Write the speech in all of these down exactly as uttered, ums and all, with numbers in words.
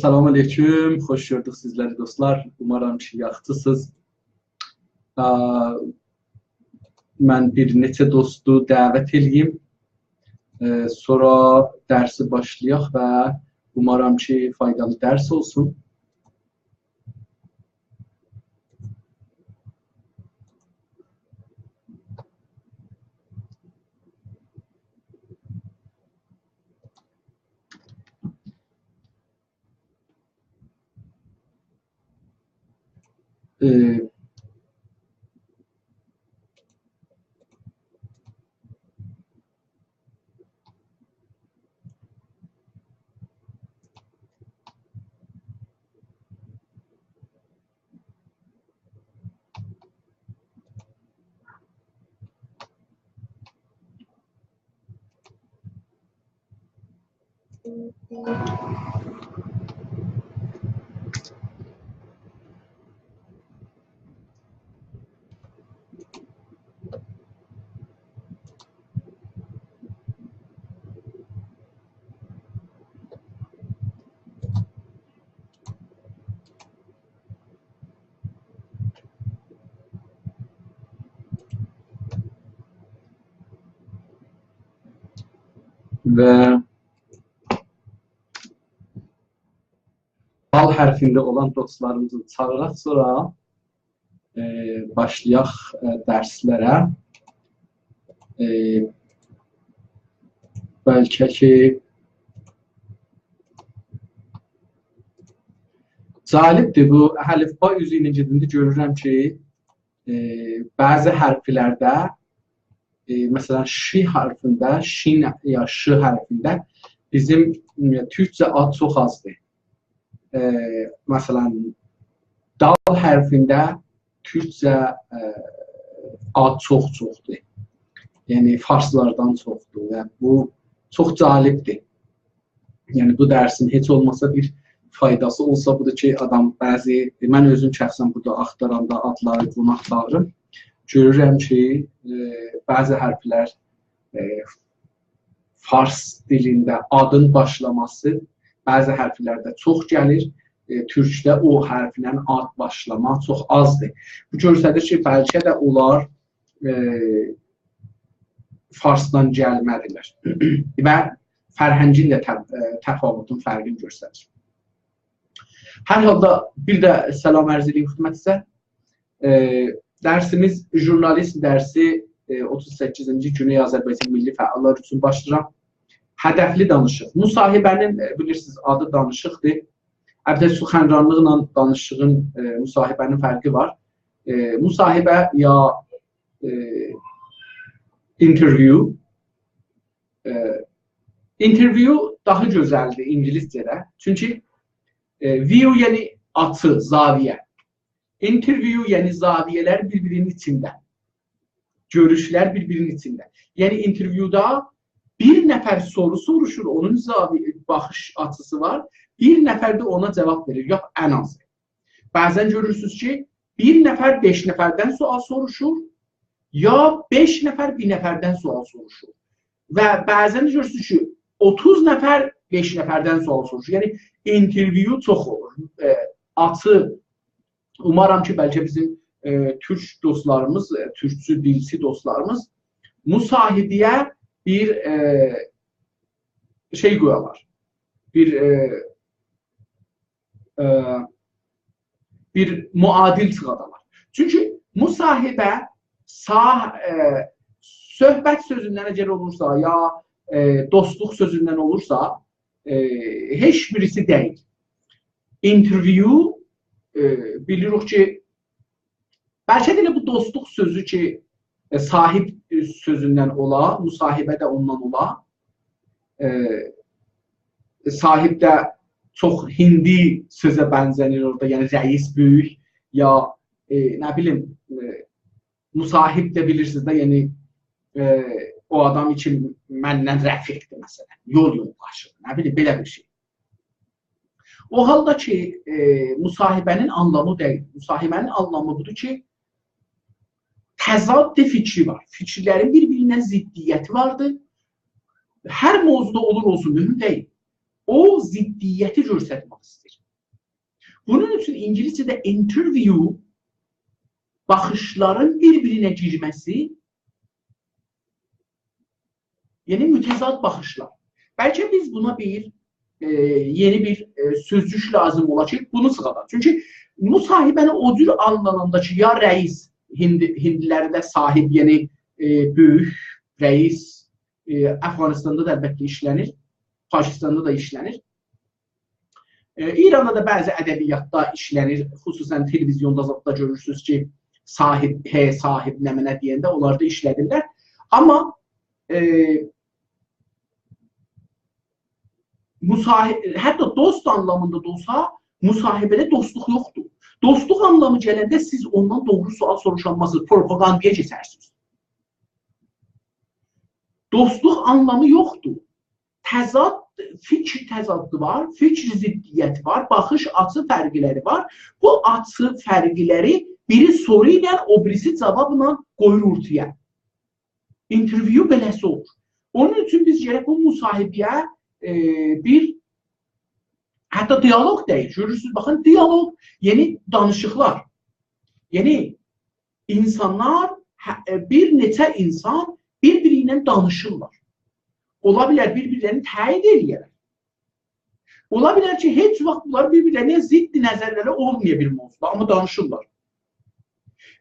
سلام علیکم، خوش گؤردوک سیزلری، دوستلار. اومارام کی، یاخشیسینیز. ا، من بیر نئچه دوستو دعوت ائله‌ییم. ا، سونرا درسی باشلایاق و اومارام کی، فایدالی درس اولسون. ائ، و دال حرفینده اولان دوستلاریمیزی چاغیراق، سونرا، ائ، باشلایاق، ائ، درسلره. ائ، بلکه کی، جالبدیر بو الفبا اوزو ایله گئدنده گؤرورم کی، ائ، بعضی حرفلرده، ائ، مثلا، ش حرفینده، شین یا ش حرفینده بیزیم، ائ، تورکجه آ چوخ آزدیر. ائ، مثلا، دال حرفینده تورکجه، ائ، آ چوخ چوخدور. یعنی، فارسلاردان چوخدور و بو چوخ جالبدیر. یعنی، بو درسین هئچ اولماسا بیر فایداسی اولسا، بودور کی، آدام بعضی، من اؤزوم شخصا بورادا آختاراندا، آدلاری بونو آختاریرام، گؤرورم کی، ائ، بعضی حرفلر، ائ، فارس دیلینده آدین باشلاماسی بعضی حرفلرده چوخ گلیر، ائ، تورکده او حرفله آد باشلاما چوخ آزدیر. بو گؤستریر کی، بلکه ده اونلار، ائ، فارسدان گلمه‌دیلر. و فرهنگین ده تف-، ائ، تفاوتون، فرقینی گؤستریر. هر حالدا بیر ده سلام عرض ائدیم خدمتینیزه. ائ، درسیمیز ژورنالیسم درسی، ائ، اوتوز سککیزینجی گونو آذربایجان میللی فعاللار اوچون باشلاییرام. هدفلی دانیشیق. مصاحبه‌نین، ائ، بیلیرسینیز، آدی دانیشیقدیر. البته، سخنرانلیقلا دانیشیغین، ائ، مصاحبه‌نین فرقی وار. ائ، مصاحبه یا، ائ، اینترویو، ائ، اینترویو داها گؤزلدیر اینگیلیسجه‌ده. چونکی، ائ، ویو، یعنی آچی، زاویه. اینترویو، یعنی زاویه‌لر بیر-بیرینین ایچینده. گؤروشلر بیر-بیرینین ایچینده. یعنی اینترویودا بیر نفر سورو سوروشور، اونون زاویه، باخیش آچیسی وار. بیر نفر ده اونا جواب وئریر، یوخ، ان آزی. بعضا گؤرورسونوز کی، بیر نفر بئش نفردن سؤال سوروشور، یا بئش نفر بیر نفردن سؤال سوروشور. و بعضا ده گؤرورسونوز کی، اوتوز نفر بئش نفردن سؤال سوروشور. یعنی، اینترویو چوخ اولور. ائ، آچی، اومارام کی، بلکه بیزیم، ائ، تورک دوستلاریمیز، ائ، تورکچو، دیلچی دوستلاریمیز مصاحبه‌یه بیر، ائ، شئی قویالار. بیر، ائ، ائ، بیر معادل چیخادالار. چونکی مصاحبه، صاح-، ائ، صحبت سؤزوندن اگر اولورسا، یا، ائ، دوستلوق سؤزوندن اولورسا، ائ، هئچ بیریسی دئییل. اینترویو، ائ، بیلیریک کی، بلکه ده ائله بو دوستلوق سؤزو کی، ائ، صاحب، ائ، سؤزوندن اولا، مصاحبه ده اوندان اولا. ائ، صاحب ده چوخ هندی سؤزه بنزه‌نیر اورادا، یعنی رئیس بؤیوک، یا، ائ، نه بیلیم، ائ، مصاحب ده بیلیرسینیز ده، یعنی، ائ، او آدام کی، منن رفیقدیر، مثلا، یول یولداشیدیر، نه بیلیم، بئله بیر شئی. او حالدا کی، ائ، مصاحبه‌نین آنلامی دئییل. مصاحبه‌نین آنلامی بودور کی، تضاد فکری وار. فکرلرین بیر-بیرینه ضدیتی واردیر. هر موضوعدا اولور اولسون، مهم دئییل. او ضدیتی گؤسترمک ایسته‌ییر. بونون اوچون اینگیلیسجه‌ده interview، باخیشلارین بیر-بیرینه گیرمه‌سی، یعنی متضاد باخیشلار. بلکه بیز بونا بیر، ائ، یئنی بیر، ائ، سؤزجوک لازیم اولا کی، بونو سیغاداق. چونکی مصاحبه‌نی او جور آنلاناندا کی، یا رئیس، هیندی، هیندیلرده صاحب، یعنی، ائ، بؤیوک رئیس، ائ، افغانستاندا دا البته ایشله‌نیر، پاکستاندا دا ایشله‌نیر. ائ، ایراندا دا بعضی ادبیاتدا ایشله‌نیر، خصوصاً تلویزیوندا زاددا گؤرورسونوز کی، صاحب، هه، صاحب نمنه دئینده اونلار دا ایشله‌دیرلر. آمما، ائ، مصاحب-، حتی دوست آنلامیندا دا اولسا، مصاحبه‌ده دوستلوق یوخدور. دوستلوق آنلامی گلنده سیز اوندان دوغرو سؤال سوروشانمازسینیز، پروپاگاندایا کئچرسینیز. دوستلوق آنلامی یوخدور. تضاد، فیکیر تضادی وار، فیکیر ضدیتی وار، باخیش آچی فرقلری وار. بو آچی فرقلری بیری سورو ایله، او بیریسی جاوابلا قویور اورتایا. اینترویو بئله‌سی اولور. اونون اوچون بیز گرک بو مصاحبه‌یه، ائ، بیر، حتی دیالوگ دئییل. گؤرورسونوز، باخین، دیالوگ، یعنی دانیشیقلار. یعنی اینسانلار، هه، ائ، بیر نئچه اینسان بیر-بیری ایله دانیشیرلار. اولا بیلر بیر-بیرلرینی تأیید ائله‌یه‌لر. اولا بیلر کی، هئچ واخت بونلار بیر-بیرلرینه ضد نظرلری اولمایا بیر موضوعدا، آمما دانیشیرلار.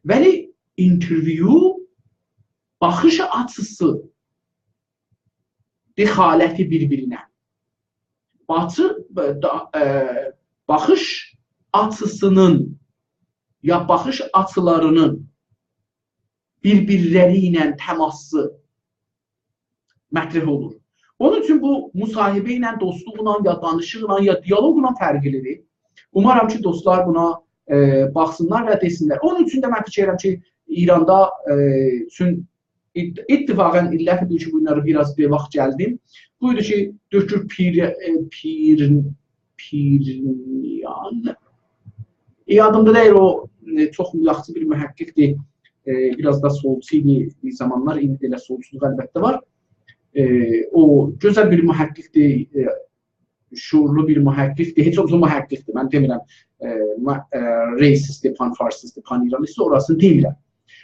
ولی اینترویو باخیش آچیسی، دخالتی بیر-بیرینه. باخی-، دا-، ائ، باخیش آچیسینین یا باخیش آچیلارینین بیر-بیرلری ایله تماسی مطرح اولور. اونون اوچون بو مصاحبه ایله، دوستلوقلا، یا دانیشیقلا، یا دیالوقلا فرقلیدیر. اومارام کی، دوستلار بونا، ائ، باخسینلار و دئسینلر. اونون اوچون ده من فیکیر ائدیرم کی، ایراندا، ائ، چون ات-، اتفاقاً علتی بو کی، بونلاری بیر آز بئواخ گلدیم. بویدو کی، دکتر پیر-، ائ، پیر-، پیرنیان، ائ، یادیمدا دئییل، او، ائ، چوخ یاخشی بیر محققدیر. ائ، بیر آز دا سولچو ایدی بیر زامانلار، ایندی ائله سولچولوق البته وار. ائ، او گؤزل بیر محققدیر، ائ، شعورلو بیر محققدیر، هئچ اولماسا محققدیر. من دئمیرم، ائ، ما-، ائ، رئیسیستدیر، پان‌فارسیستدیر، پان‌ایرانیستدیر، اوراسینی دئمیرم.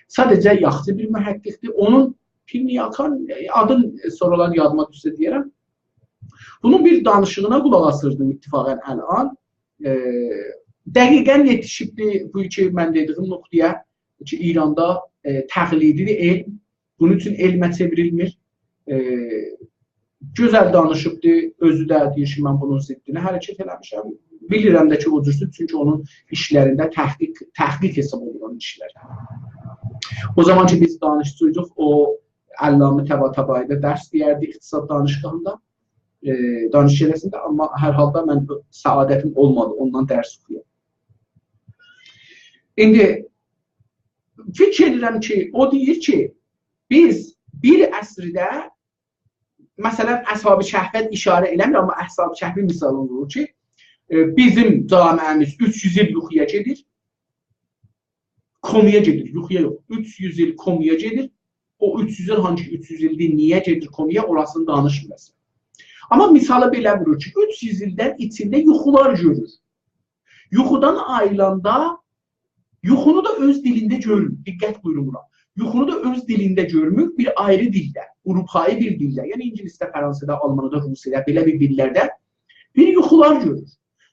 ساده‌جه یاخشی بیر محققدیر. اونون پیرنیاکان، ائ، آدین سونرالار یادیما دوشسه دئیه‌رم. بونون بیر دانیشیغینا قولاق آسیردیم اتفاقاً الان. ائ، دقیقاً یئتیشیبدی بو کی، من دئدیگیم نقطه‌یه کی، ایراندا، ائ، تقلیدی علم، بونون اوچون علمه چئوریلمیر. ائ، گؤزل دانیشیبدی، اؤزو ده دئییر کی، من بونون ضدینه حرکت ائله‌میشم. بیلیرم ده کی، او جورسو، چونکی اونون ایشلرینده تحقیق، تحقیق حساب اولونان ایشلر. او زامان کی، بیز دانشجویدوق، او علامه طباطبایی‌ده درس دئیردی اقتصاد دانشگاهیندا، ائ، دانشکده‌سینده، آمما هر حالدا من سعادتیم اولمادی اوندان درس اوخویام. ایندی فیکیر ائدیرم کی، او دئییر کی، بیز بیر عصرده، مثلاً، اصحاب کهفه اشاره ائله‌میر، آمما اصحاب کهفی مثال وورور کی، ائ، بیزیم جامعه‌میز اوچ یوز ایل یوخویا گئدیر، کومایا گئدیر، یوخویا یوخ. اوچ یوز ایل کومایا گئدیر. او اوچ یوز ایل هانسی اوچ یوز ایلدیر، نییه گئدیر کومایا، اوراسینی دانیشمیرسان. آمما مثالی بئله وورور کی، اوچ یوز ایلدن ایچینده یوخولار گؤرور. یوخودان آییلاندا، یوخونو دا اؤز دیلینده گؤرمور. دقت بویورون بونا. یوخونو دا اؤز دیلینده گؤرمور، بیر آیری دیلده، آوروپایی بیر دیلده، یعنی اینگیلیسده، فرانسادا، آلمانیادا، روسیادا، بئله بیر دیللرده بیر یوخولار گؤرور.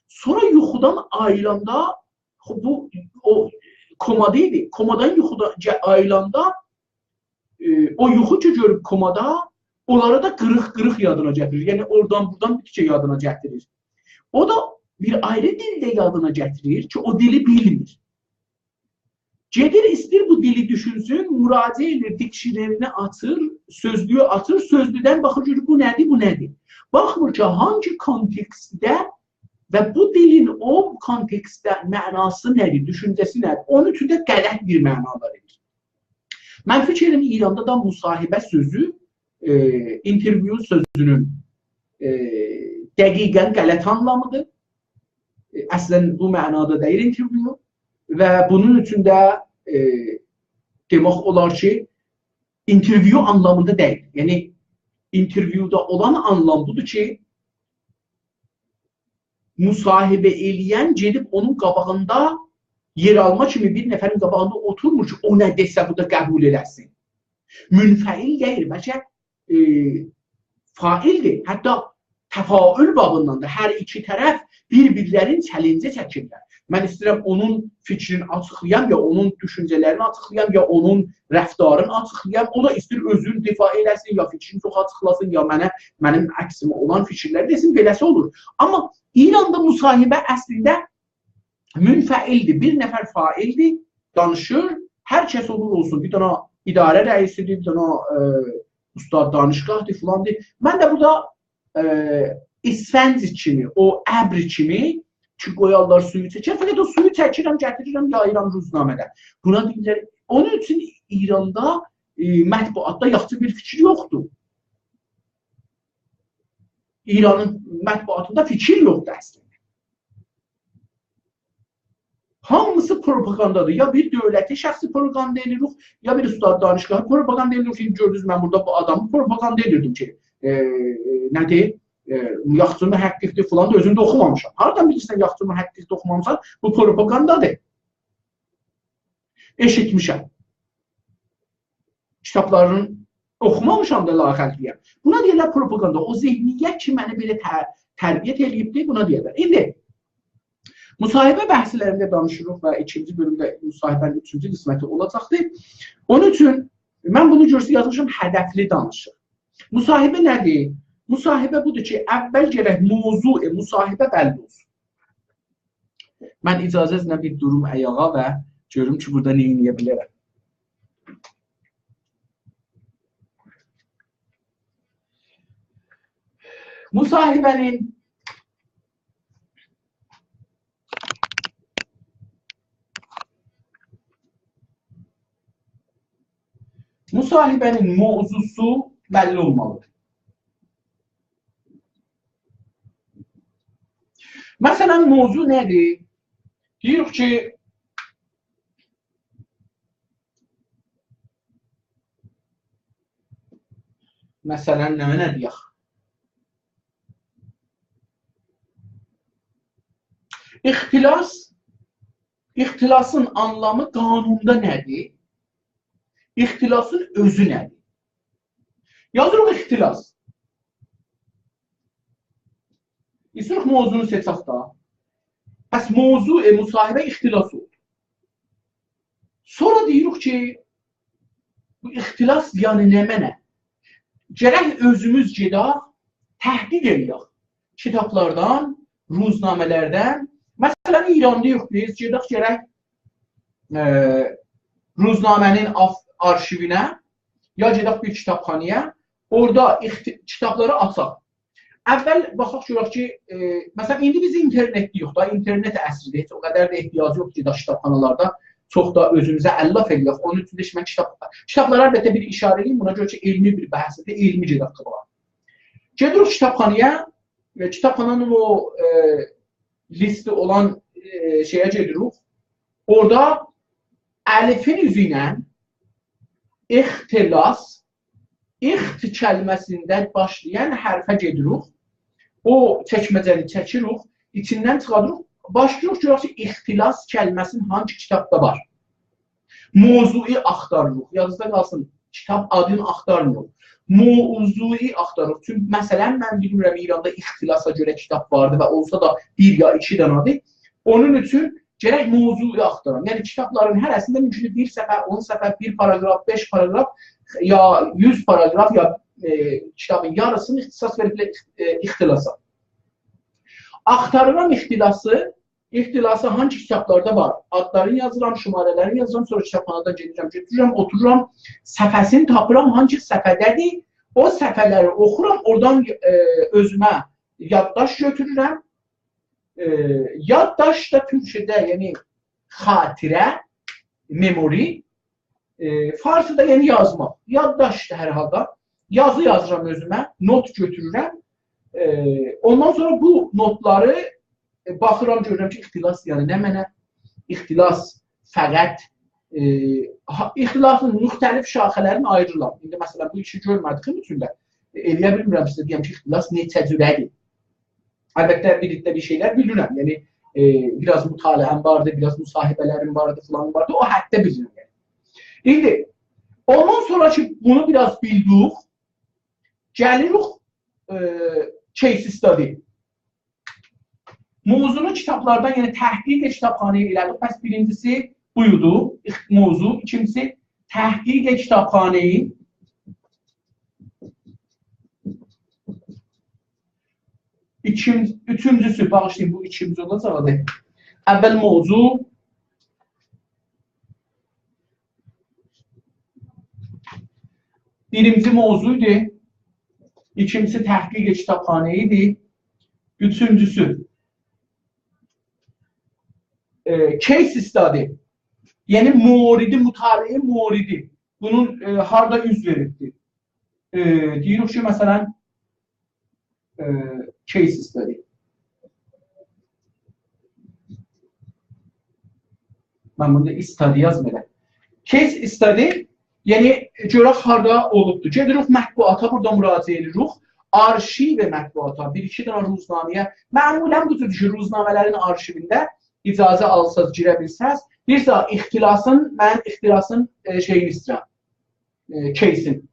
سونرا یوخودان آییلاندا، خوب، بو، او کومادا ایدی. کومادان یوخودا گه-، آییلاندا، ائ، او یوخو کی گؤروب کومادا، اونلاری دا قیریق-قیریق یادینا گتیریر. یعنی، اورادان بورادان بیر تیکه یادینا گتیریر. او دا بیر آیری دیلده یادینا گتیریر کی، او دیلی بیلمیر. گئدیر، ایسته‌ییر بو دیلی دوشونسون، مراجعه ائدیر، دیکشنرینی آچیر، سؤزلویو آچیر، سؤزلودن باخیر، گؤرور، بو نه‌دیر، بو نه‌دیر. باخمیر کی، هانگی کونتکستده و بو دیلین او کونتکستده معناسی نه‌دیر، دوشونجه‌سی نه‌دیر، اونون اوچون ده غلط بیر معنا وئریر. من فیکیر ائدیرم، ایراندا دا مصاحبه سؤزو، ائ، اینترویو سؤزونون، ائ، دقیقاً غلط آنلامیدیر. ائ، اصلاً بو معنادا دئییل اینترویو و بونون اوچون ده، ائ، دئمک اولار کی، اینترویو آنلامیندا دئییل. یعنی، اینترویودا اولان آنلام بودور کی، مصاحبه ائله‌ین گئدیب اونون قاباغیندا یئر آلما کیمی بیر نفرین قاباغیندا اوتورمور کی، او نه دئسه، بو دا قبول ائله‌سین. منفعل دئییل، بلکه، ائ، فاعلدیر. حتی تفاعل بابیندان دا هر ایکی طرف بیر-بیرلرینی چلنجه چکیرلر. من ایسته‌ییرم اونون فیکرینی آچیقلایام، یا اونون دوشونجه‌لرینی آچیقلایام، یا اونون رفتارینی آچیقلایام. او دا ایسته‌ییر اؤزون دفاع ائله‌سین، یا فیکرینی چوخ آچیقلاسین، یا منه، منیم عکسیمه اولان فیکیرلری دئسین، بئله‌سی اولور. آمما ایراندا مصاحبه اصلینده منفعلدیر. بیر نفر فاعلدیر، دانیشیر. هر کس اولور اولسون. بیر دنه اداره رئیسیدیر، بیر دنه، ائ، استاد دانشگاهدیر، فلاندیر. من ده بورادا، ائ، اسفنج کیمی، او ابر کیمی کی، قویارلار سویو چکر. فقط او سویو چکیرم، گتیریرم، یاییرام روزنامه‌ده. بونا دئییرلر، اونون اوچون ایراندا، ائ، مطبوعاتدا یاخشی بیر فیکیر یوخدور. ایرانین مطبوعاتیندا فیکیر یوخدور اصلینده. هامیسی پروپاگاندادیر. یا بیر دؤولتی، شخصی پروپاگاندا ائله‌ییریک، یا بیر استاد دانشگاهی پروپاگاندا ائله‌ییریک. ایندی گؤردونوز، من بورادا بو آدامی پروپاگاندا ائدیردیم کی، ائ، ائ، نه‌دیر؟ ائ، یاخچی محققدیر، فلان دا، اؤزونو ده اوخومامیشام. هاردان بیلیرسن یاخچی محققدیر، اوخومامیسان؟ بو پروپاگاندادیر. ائشیتمیشم. کیتابلارینی اوخومامیشام دا، لااقل دئیم. بونا دئییرلر پروپاگاندا. او ذهنیت کی، منی بئله تر-، تربیت ائله‌ییبدی، بونا دئییرلر. ایندی مصاحبه بحثلرینده دانیشیریق و ایکینجی بؤلومده مصاحبه‌نین اوچونجو قسمتی اولاجاقدیر. اونون اوچون من بونو گؤرسه یازمیشام، هدفلی دانیشیق. مصاحبه نه‌دیر؟ مصاحبه بودور کی، اول گرک موضوع مصاحبه بللی اولسون. من اجازه‌نیزله بیر دوروم آیاغا و گؤروم کی، بورادا نه ائده بیلرم. مصاحبه‌نین، مصاحبه‌نین موضوعسو بللی اولمالیدیر. مثلا، موضوع نه‌دیر؟ دئییریک کی، مثلا، نمنه دئیک؟ اختلاس، اختلاسین آنلامی قانوندا نه‌دیر؟ اختلاسین اؤزو نه‌دیر؟ یازیریق اختلاس. ایسته‌ییریک موضوعنو سئچک دا. پس موضوع مصاحبه اختلاس اولدو. سونرا دئییریک کی، بو اختلاس یعنی نمنه؟ گرک اؤزوموز گئدک، تحقیق ائله‌یک. کیتابلاردان، روزنامه‌لردن. مثلا، ایراندا یوخ، بیز گئدک گرک، ائ، روزنامه‌نین آف-، آرشیوینه، یا گئدک بیر کیتابخانایا، اورادا اخت-، کیتابلاری آچاق. اول باخاق گؤرک کی، ائ، مثلا، ایندی بیز اینترنتده‌ییک دا، اینترنت عصریدیر، هئچ او قدر ده احتیاج یوخدور کی، داش کیتابخانالاردا چوخ دا اؤزوموزه علاف ائله‌یک. اونون اوچون ده کی، من کیتاب، کیتابلارا البته بیر اشاره ائله‌ییم، بونا گؤره کی، علمی بیر بحثدیر، علمی گئدک قاباغا. گئدیریک کیتابخانایا، ائ، کیتابخانانین او، ائ، لیستی اولان، ائ، شئیه گئدیریک. اورادا الفین اوزو ایله اختلاس، اخت کلمه‌سینده باشلایان حرفه گئدیریک. او چکمه‌جه‌نی چکیریک، ایچیندن چیخاریریق. باشلاییریق گؤرک کی، اختلاس کلمه‌سینین هانسی کیتابدا وار. موضوعی آختاریریق. یادینیزدا قالسین، کیتاب آدینی آختارمیریق. موضوعی آختاریریق. چونکی، مثلا، من بیلمیرم، ایراندا اختلاسا گؤره کیتاب واردی و اولسا دا بیر یا ایکی دنه‌دیر. اونون اوچون گرک موضوعی آختارام. یعنی، کیتابلارین هره‌سینده مومکوندور بیر صفحه، اون صفحه، بیر پاراگراف، بئش پاراگراف، یا یوز پاراگراف، یا، ائ، کیتابین یاریسینی اختصاص وئریبلر، ائ، اختلاسا. آختاریرام اختلاسی، اختلاسی هانسی کیتابلاردا وار؟ آدلارینی یازیرام، شماره‌لرینی یازیرام، سونرا کیتابخانادان گئدیرم، گؤتورورم، اوتورورام، صفحه‌سینی تاپیرام، هانسی صفحه‌ده‌دیر، او صفحه‌لری اوخورام، اورادان، ائ، اؤزومه یادداشت گؤتورورم. ائ، یادداشت دا تورکجه‌ده، یعنی خاطره، memory، ائ، فارسیدا، یعنی یازماق. یادداشت دا هر حالدا. یازی یازیرام اؤزومه، نوت گؤتورورم. ائ، اوندان سونرا بو نوتلاری، ائ، باخیرام، گؤرورم کی، اختلاس، یعنی نمنه؟ اختلاس فقط، ائ، ها، اختلاسین مختلف شاخه‌لرینی آییریرلار. ایندی، مثلا، بو ایشی گؤرمه‌دیگیم اوچون ده، ائ، ائلیه بیلمیرم سیزه دئیم کی، اختلاس نئچه جوره‌دیر. البته، بیر عده بیر شئیلر بیلیرم. یعنی، ائ، بیر آز مطالعه‌م واردی، بیر آز مصاحبه‌لریم واردی، فلان واردی. او حدده بیلیرم، یعنی. ایندی، اوندان سونرا کی، بونو بیر آز بیلدیک، گلیریک، ائ، case study. موضوعنو کیتابلاردان، یعنی تحقیق کتابخانه‌ای ائله‌دیک. پس بیرینجیسی بویدو، اخ-، موضوع. ایکینجیسی تحقیق کتابخانه‌ای. ایکین-، اوچونجوسو، باغیشلایین، بو ایکینجی اولاجاقدی. اول موضوع. بیرینجی موضوع ایدی. ایکینجیسی تحقیق کتابخانه‌ای ایدی. اوچونجوسو، ائ، case study. یعنی موردی، مطالعه موردی. بونون، ائ، هاردا اوز وئریبدیر؟ ائ، دئییریک کی، مثلا، ائ، case study. من بوندا study یازمیرام. Case study، یعنی گؤرک هاردا اولوبدور. گئدیریک مطبوعاتا، بورادا مراجعه ائدیریک. آرشیو مطبوعاتا، بیر ایکی دنه روزنامه‌یه. معمولا بو جور کی، روزنامه‌لرین آرشیوینده اجازه آلساز، گیره بیلسز، بیر ده اختلاسین، من اختلاسین، ائ، شئیینی ایسته‌ییرم. ائ، case-ین،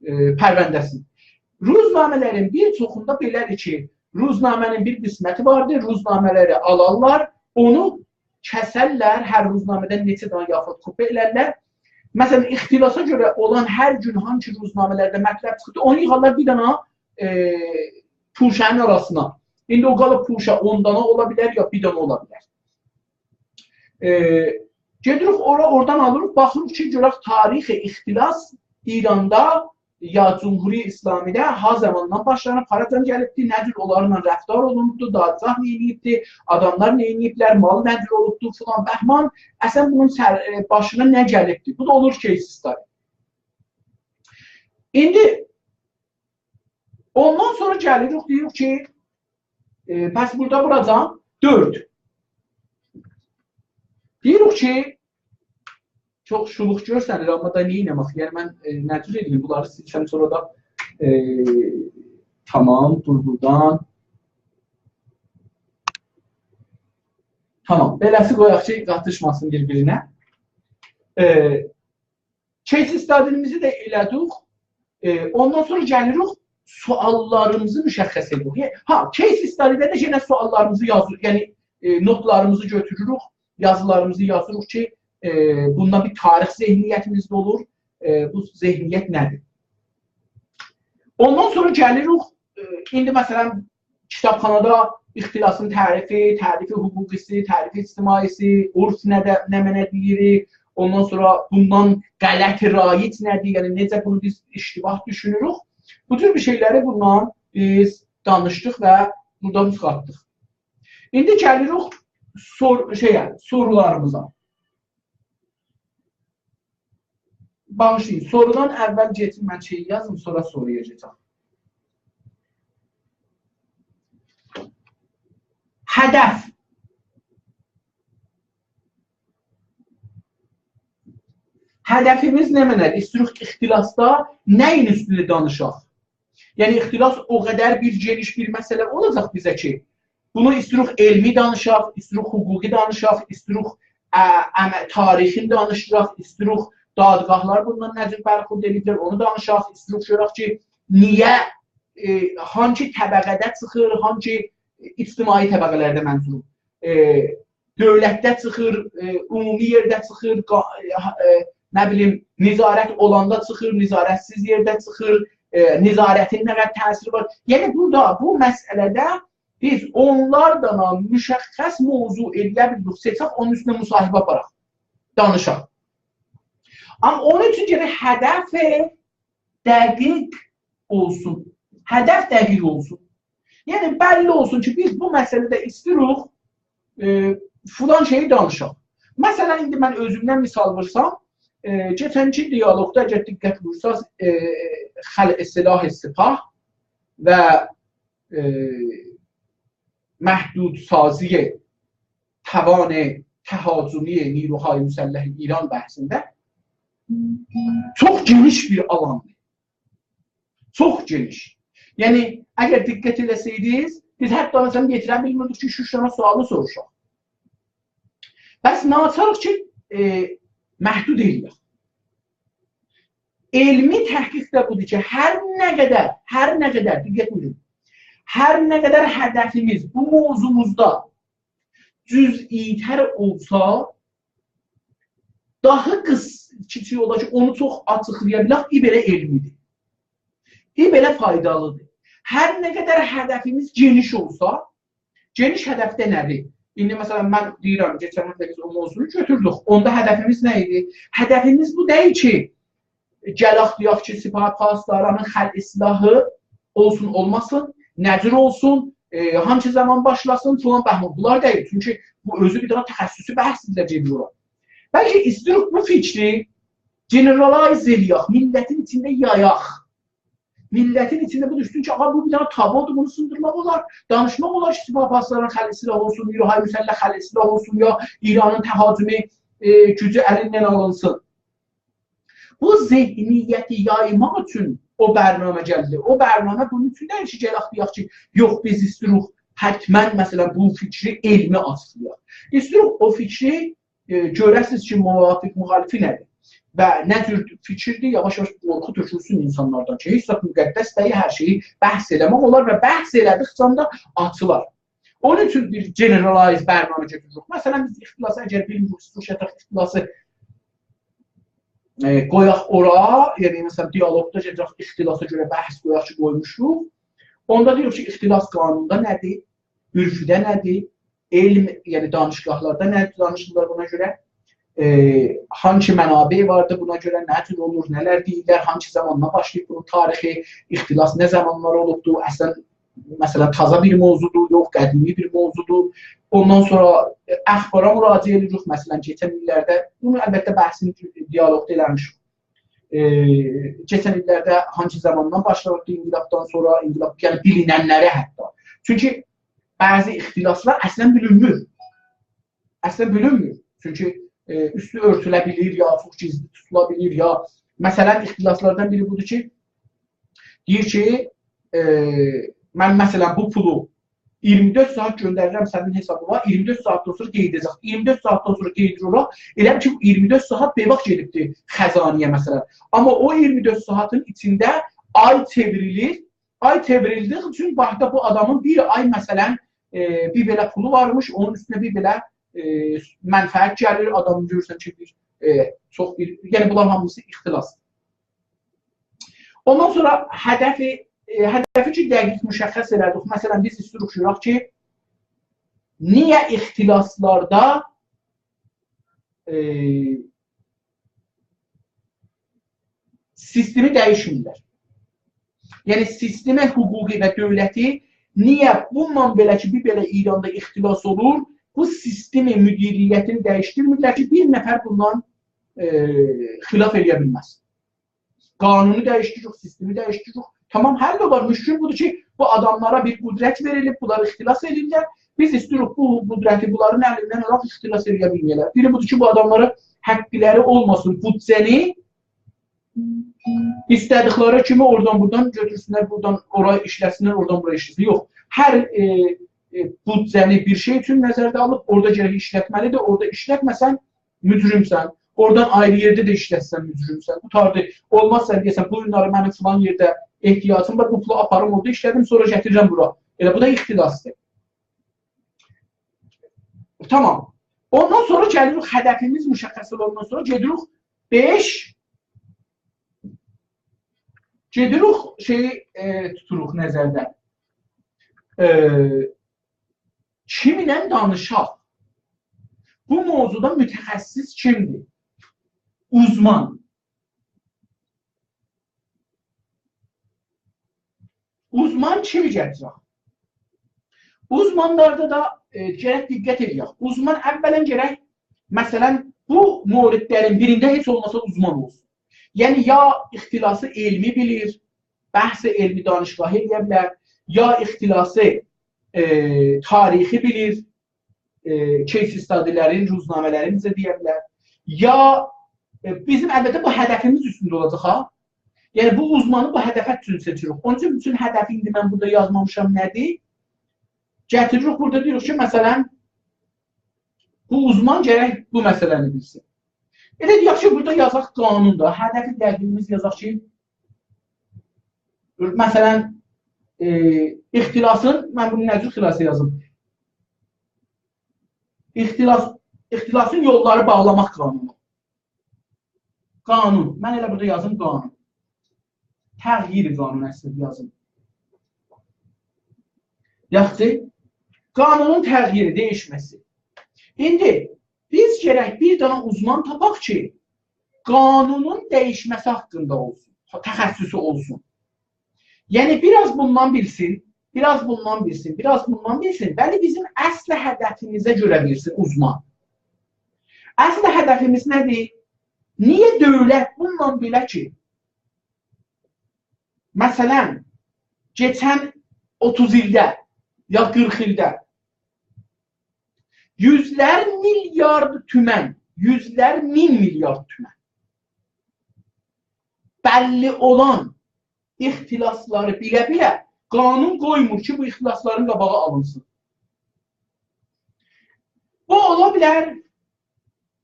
ائ، پرونده‌سین. روزنامه‌لرین بیر چوخوندا بئله‌دیر کی، روزنامه‌نین بیر قسمتی واردیر، روزنامه‌لری آلارلار، اونو کسرلر، هر روزنامه‌دن نئچه دنه یاخود کوپیا ائلرلر. مثلا، اختلاسا گؤره اولان هر گون هانسی روزنامه‌لرده مطلب چیخدی، اونو ییغارلار بیر دنه، ائ، پوشه‌نین آراسینا. ایندی او قالیب پوشه اون دنه اولا بیلر، یا بیر دنه اولا بیلر. ائ، گئدیریک اورا، اورادان آلیریق، باخیریق کی، گؤرک تاریخ اختلاس ایراندا یا جمهوری اسلامی‌ده ها زاماندان باشلانیب، هاراجان گلیبدی، نه جور اونلارلا رفتار اولونوبدو، دادگاه نه ائدیبدی، آداملار نه ائدیبلر، مال نه جور اولوبدو، فلان بهمان. اصلا بونون سر-، ائ، باشینا نه گلیبدی؟ بو دا اولور case study. ایندی اوندان سونرا گلیریک، دئییریک کی، ائ، پس بورادا ووراجاغام دؤرد. دئییریک کی، چوخ شولوق گؤرسنیر، آمما دا نه ائتمک؟ یعنی من، ائ، نه جور ائدیم؟ بونلاری سیلسم سونرا دا، ائ، تامام، دور بورادان. تامام، بئله‌سی قویاق کی، قاتیشماسین بیر-بیرینه. ائ، case study-میزی ده ائله‌دیک. ائ، اوندان سونرا گلیریک، سؤاللاریمیزی مشخص ائدیریک. یعنی، ها، case study-ده ده یئنه سؤاللاریمیزی یازیریق، یعنی، ائ، نوتلاریمیزی گؤتوروروک، یازیلاریمیزی یازیریق کی، ائ، بوندا بیر تاریخ ذهنیتیمیز ده اولور. ائ، بو ذهنیت نه‌دیر؟ اوندان سونرا گلیریک، ائ، ایندی مثلا، کیتابخانادا اختلاسین تعریفی، تعریف حقوقی‌سی، تعریف اجتماعی‌سی، عرف نه ده، نمنه دئییر، اوندان سونرا بوندان غلط رایج نه‌دیر، یعنی نئجه بونو بیز اشتباه دوشونوروک. بو جور بیر شئیلری بوندان بیز دانیشدیق و بورادان چیخارتدیق. ایندی گلیریک سور-، شئیه، سورولاریمیزا. باغیشلایین، سورودان اول گئدیم، من شئی یازیم، سونرا سورویا گئده‌جم. هدف. هدفیمیز نمنه‌دیر؟ ایستیروخ اختلاسدا نه‌یین اوستونده دانیشاق؟ یعنی، اختلاس او قدر بیر گئنیش بیر مسئله اولاجاق بیزه کی، بونو ایستیروخ علمی دانیشاق، ایستیروخ حقوقی دانیشاق، ایستیروخ، ا، ام، تاریخین دانیشاق، ایستیروخ دادگاهلار بوندان نه جور برخورد ائدیبلر، اونو دانیشاق، ایستیروخ گؤرک کی، نییه، ائ، هانسی طبقه‌ده چیخیر، هانسی اجتماعی طبقه‌لرده منظوروم. ائ، دؤولتده چیخیر، ائ، عمومی یئرده چیخیر، قا-، ائ، ها-، ائ، نه بیلیم، نظارت اولاندا چیخیر، نظارت‌سیز یئرده چیخیر، ائ، نظارتین نه قدر تأثیری وار. یعنی، بورادا، بو مسئله‌ده بیز اونلار دانا مشخص موضوع ائلیه بیلیریک، سئچک، اونون اوستونده مصاحبه آپاراق، دانیشاق. آمما اونون اوچون گرک هدف دقیق اولسون. هدف دقیق اولسون. یعنی، بللی اولسون کی، بیز بو مسئله‌ده ایستیروخ، ائ، فلان شئیی دانیشاق. مثلا، ایندی من اؤزومدن مثال وورسام، ائ، کئچنکی دیالوقدا، اگر دقت وورساز، ائ، خلع سلاح سپاه و، ائ، محدودسازی توان تهاجمی نیروهای مسلح ایران بحثینده چوخ گئنیش بیر آلاندیر. چوخ گئنیش. یعنی، اگر دقت ائله‌سئیدینیز، بیز حتی، مثلا، یئتیره بیلمیردیک کی، اوچ دنه سؤالی سوروشاق. پس ناچاریق کی، ائ، محدود ائله‌یک. علمی تحقیق ده بودور کی، هر نه قدر، هر نه قدر، دقت بویورون، هر نه قدر هدفیمیز بو موضوعموزدا جزئی‌تر اولسا، داها قیس-، کیچیک اولار کی، اونو چوخ آچیقلایا بیلک، ای بئله علمی‌دیر. ای بئله فایدالی‌دیر. هر نه قدر هدفیمیز گئنیش اولسا، گئنیش هدف ده نه‌دیر؟ ایندی، مثلا، من دئییرم، کئچن هفته بیز او موضوعنو گؤتوردوک. اوندا هدفیمیز نه ایدی؟ هدفیمیز بو دئییل کی، گلک دئیک کی، سپاه پاسدارانین خلع سلاحی اولسون، اولماسین، نه جور اولسون، ائ، هانسی زامان باشلاسین، فلان بهمان. بونلار دئییل. چونکی بو اؤزو بیر دنه تخصصی بحث‌دیر، گئدیر اورا. بلکه ایسته‌ییریک بو فیکری generalize ائله‌یک، میللتین ایچینده یایاق. میللتین ایچینده بو دوشسون کی، آغا، بو بیر دنه تابودور، بونو سیندیرماق اولار، دانیشماق اولار کی، سپاه پاسداران خلع سلاح اولسون، نیروهای مسلح خلع سلاح اولسون، یا ایرانین تهاجمی، ائ، گوجو الیندن آلینسین. بو ذهنیتی یایماق اوچون او برنامه گلدی. او برنامه بونون اوچون دئییل کی، گلک دئیک کی، یوخ، بیز ایسته‌ییریک حتما، مثلا، بو فیکری علمی آچیقلایاق. ایسته‌ییریک او فیکری، ائ، گؤره‌سیز کی، موافق مخالفی نه‌دیر و نه جور فیکیردیر، یاواش-یاواش قورخو تؤکولسون اینسانلاردان کی، هئچ زاد مقدس دئییل، هر شئیی بحث ائله‌مک اولار و بحث ائله‌دیکجه ده آچیلار. اونون اوچون بیر generalize برنامه گؤتوروروک. مثلا، بیز اختلاسی اگر بیلمیریک، سوروشاجاق اختلاسی، ائ، قویاق اورا، یعنی، مثلا، دیالوگدا گله‌جک اختلاسا گؤره بحث قویاق کی، قویموشوق. اوندا دئییریک کی، اختلاس قانوندا نه‌دیر، عرفده نه‌دیر، علم، یعنی دانشگاهلاردا نه دانیشیرلار بونا گؤره، ائ، هانسی منابع واردی بونا گؤره، نه جور اولور، نه‌لر دئییرلر، هانسی زاماندان باشلاییب بونون تاریخی، اختلاس نه زامانلار اولوبدو، اصلا، مثلا، تازا بیر موضوعدور، یوخ، قدیمی بیر موضوعدور. اوندان سونرا، ائ، اخبارا مراجعه ائدیریک، مثلا، کئچن ایللرده، بونو البته بحثین دیالوگدا ائله‌میشیک. ائ، کئچن ایللرده هانسی زاماندان باشلاییب انقلابدان سونرا، انقلاب، یعنی بیلیننلری حتی. چونکی بعضی اختلاسلار اصلا بیلینمیر. اصلا بیلینمیر. چونکی، ائ، اوستو اؤرتوله بیلیر، یا چوخ گیزلی توتولا بیلیر، یا، مثلا، اختلاسلاردان بیری بودور کی، دئییر کی، ائ، من، مثلا، بو پولو اییرمی دؤرد ساعات گؤندریرم سنین حسابینا، اییرمی دؤرد ساعاتدان سونرا قئییده‌جک. اییرمی دؤرد ساعاتدان سونرا قئییدیر اورا، ائله بیل کی، بو اییرمی دؤرد ساعات بئواخ گئدیبدی خزانه‌یه، مثلا. آمما او اییرمی دؤرد ساعاتین ایچینده آی چئوریلیر، آی چئوریلدیگی اوچون باخدا بو آدامین بیر آی، مثلا، ائ، بیر بئله پولو وارمیش، اونون اوستونه بیر بئله، ائ، منفعت گلیر، آدامین گؤرورسن کی، بیر، ائ، چوخ بیر، یعنی بونلار هامیسی اختلاسدیر. اوندان سونرا هدفی، ائ، هدفی کی، دقیق مشخص ائله‌دیک. مثلا، بیز ایسته‌ییریک گؤرک کی، نییه اختلاسلاردا، ائ، سیستمی دییشمیرلر. یعنی، سیستم حقوقی و دؤولتی نییه بونونلا بئله کی، بیر بئله ایراندا اختلاس اولور، بو سیستم مدیریتینی دییشدیرمیرلر کی، بیر نفر بوندان، ائ، خلاف ائله‌یه بیلمز. قانونو دییشدیریریک، سیستمی دییشدیریریک. تامام، حل اولار. مشکل بودور کی، بو آداملارا بیر قدرت وئریلیب، بونلار اختلاس ائدیرلر. بیز ایسته‌ییریک بو قدرتی بونلارین الیندن آلاق، اختلاس ائله‌یه بیلمه‌یه‌لر. بیری بودور کی، بو آداملارا حقلری اولماسین، بودجه‌نی ایسته‌دیکلری کیمی اورادان بورادان گؤتورسونلر، بورادان اورا ایشلتسینلر، اورادان بورا ایشلتسینلر. یوخ، هر، ائ، ائ، بودجه‌نی بیر شئی اوچون نظرده آلیب، اورادا گرک ایشلتمه‌لیدیر، اورادا ایشلتمه‌سن، مجرمسن. اورادان آیری یئرده ده ایشلتسن، مجرمسن. قوتاردی. اولماز سن دئیه‌سن، بو گونلری منیم فلان یئرده احتیاجیم وار، بو پولو آپاریم اورادا ایشلدیم، سونرا گتیریرم بورا. ائله بو دا اختلاسدیر. تامام. اوندان سونرا گلیریک، هدفیمیز مشخص اولاندان سونرا گئدیریک بئش، گئدیریک شئی، ائ، توتوروق نظرده. ائ، کیمینله دانیشاق؟ بو موضوعدا متخصص کیمدیر؟ اوزمان. اوزمان کیمی گتیرک؟ اوزمانلاردا دا، ائ، گرک دقت ائله‌یک. اوزمان اولا گرک، مثلا، بو موردلرین بیرینده هئچ اولماسا اوزمان اولسون. یعنی، یا اختلاسی علمی بیلیر، بحث علمی دانشگاهی ائله‌یه بیلر، یا اختلاسی، ائ، تاریخی بیلیر، ائ، case study‌لرین، روزنامه‌لرین بیزه دئیه بیلر. یا، ائ، بیزیم البته بو هدفیمیز اوستونده اولاجاق ها. یعنی بو اوزمانی بو هدفه اوچون سئچیریک. اونون اوچون بوتون هدفی ایندی من بورادا یازمامیشام نه‌دیر؟ گتیریریک بورادا دئییریک کی، مثلا، بو اوزمان گرک بو مسئله‌نی بیلسین. ائله دئیک کی، بورادا یازاق قانون دا، هدف دقیقیمیز یازاق کی، مثلا، ائ، اختلاسین، من بونو نه جور خلاصه یازیم؟ اختلاس، اختلاسین یوللاری باغلاماق قانونو. قانون. من ائله بورادا یازیم قانون. تغییر قانون اصلینده یازیم. یاخشی. قانونون تغییری، دییشمه‌سی. ایندی بیز گرک بیر دنه اوزمان تاپاق کی، قانونون دییشمه‌سی حاقیندا اولسون، تخصصو اولسون. یعنی، بیر آز بوندان بیلسین، بیر آز بوندان بیلسین، بیر آز بوندان بیلسین. بلی، بیزیم اصل هدفیمیزه گؤره بیلسین اوزمان. اصل هدفیمیز نه‌دیر؟ نییه دؤولت بونونلا بئله کی، مثلا، کئچن اوتوز ایلده یا قیرخ ایلده یوزلر میلیارد تومن، یوزلر مین میلیارد تومن بللی اولان اختلاسلاری بیله-بیله قانون قویمور کی، بو اختلاسلارین قاباغی آلینسین. بو اولا بیلر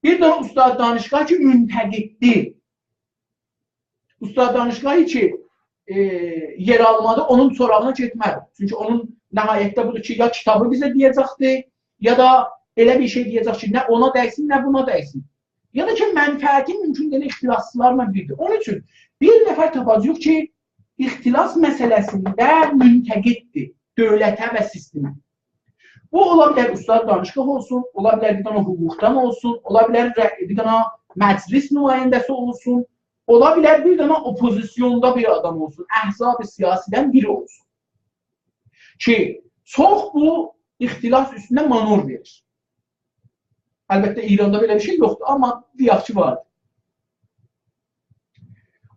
بیر دنه استاد دانشگاه کی، منتقددیر. استاد دانشگاهی کی، ائ، یئر آلمادی، اونون سوراغینا گئتمه‌دی. چونکی اونون نهایتده بودور کی، یا کیتابی بیزه دئیه‌جکدی، یا دا ائله بیر شئی دئیه‌جک کی، نه اونا دیسین، نه بونا دیسین. یا دا کی، منفعتی مومکون دئییل اختلاسچیلارلا بیردیر. اونون اوچون بیر نفر تاپاجاغیق کی، اختلاس مسئله‌سینده منتقددیر دؤولته و سیستمه. بو اولا بیلر استاد دانشگاه اولسون، اولا بیلر بیر دنه حقوقدان اولسون، اولا بیلر ر-، بیر دنه مجلس نماینده‌سی اولسون، اولا بیلر بیر دنه اوپوزیسیوندا بیر آدام اولسون، احزاب سیاسی‌دن بیری اولسون. کی، چوخ بو اختلاس اوستونده مانور وئریر. البته، ایراندا بئله بیر شئی یوخدور، آمما دئیک کی، واردیر.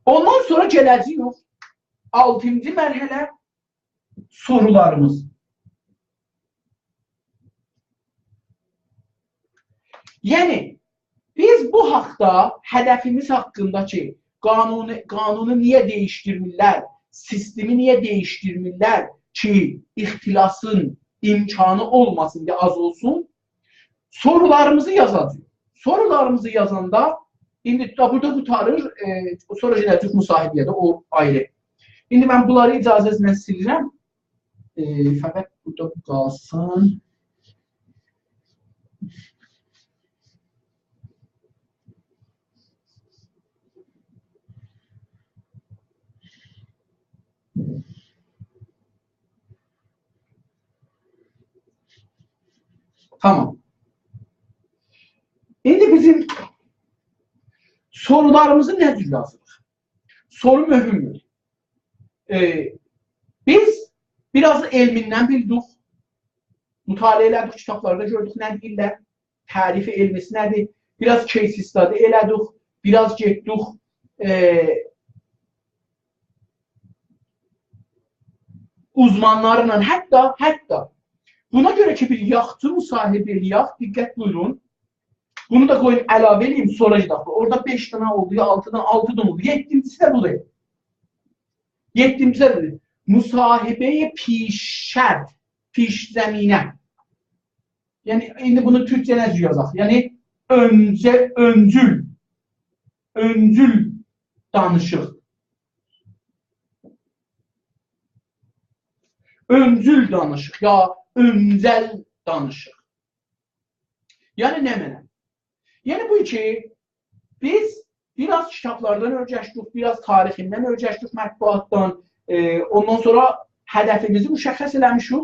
اوندان سونرا گله‌جه‌ییک آلتینجی مرحله، سورولاریمیز. یعنی، بیز بو حاقدا، هدفیمیز حاقیندا کی، قانونو، قانونو نییه دییشدیرمیرلر، سیستمی نییه دییشدیرمیرلر کی، اختلاسین امکانی اولماسین یا آز اولسون، سورولاریمیزی یازاجاغیق. سورولاریمیزی یازاندا، ایندی دا بورادا قوتاریر، ائ، سونرا گئده‌جه‌ییک مصاحبه‌یه ده، او آیری. ایندی من بونلاری اجازه‌نیزله سیلیرم. ائ، فقط بورادا قالسین. تامام. ایندی بیزیم سورولاریمیزی نه جور یازیریق؟ سورو مهمدور. ائ، بیز بیر آز علمیندن بیلدیک، مطالعه ائله‌دیک، کیتابلاردا گؤردوک نه دئییرلر، تعریف علمیسی نه‌دیر؟ بیر آز case study ائله‌دیک، بیر آز گئتدیک، ائ، اوزمانلارلا، حتی، حتی بونا گؤره کی، بیر یاخچی مصاحبه ائله‌یک، دقت بویورون، بونو دا قویون علاوه ائله‌ییم، سونرا گئدک. اورادا بئش دنه اولدو، یا آلتی دنه، آلتی دنه اولدو. یئددینجیسی ده بودور. یئددینجیسی ده بودور. مصاحبه‌ی پیش‌شرط، پیش‌زمینه. یعنی، ایندی بونو تورکجه نه جور یازاق؟ یعنی، اؤنجه، اؤنجول، اؤنجول دانیشیق. اؤنجول دانیشیق، یا اؤنجل دانیشیق. یعنی نمنه؟ یعنی بو کی، بیز بیر آز کیتابلاردان اؤیرشدیک، بیر آز تاریخیندن اؤیرشدیک، مطبوعاتدان، ائ، اوندان سونرا هدفیمیزی مشخص ائله‌میشیک.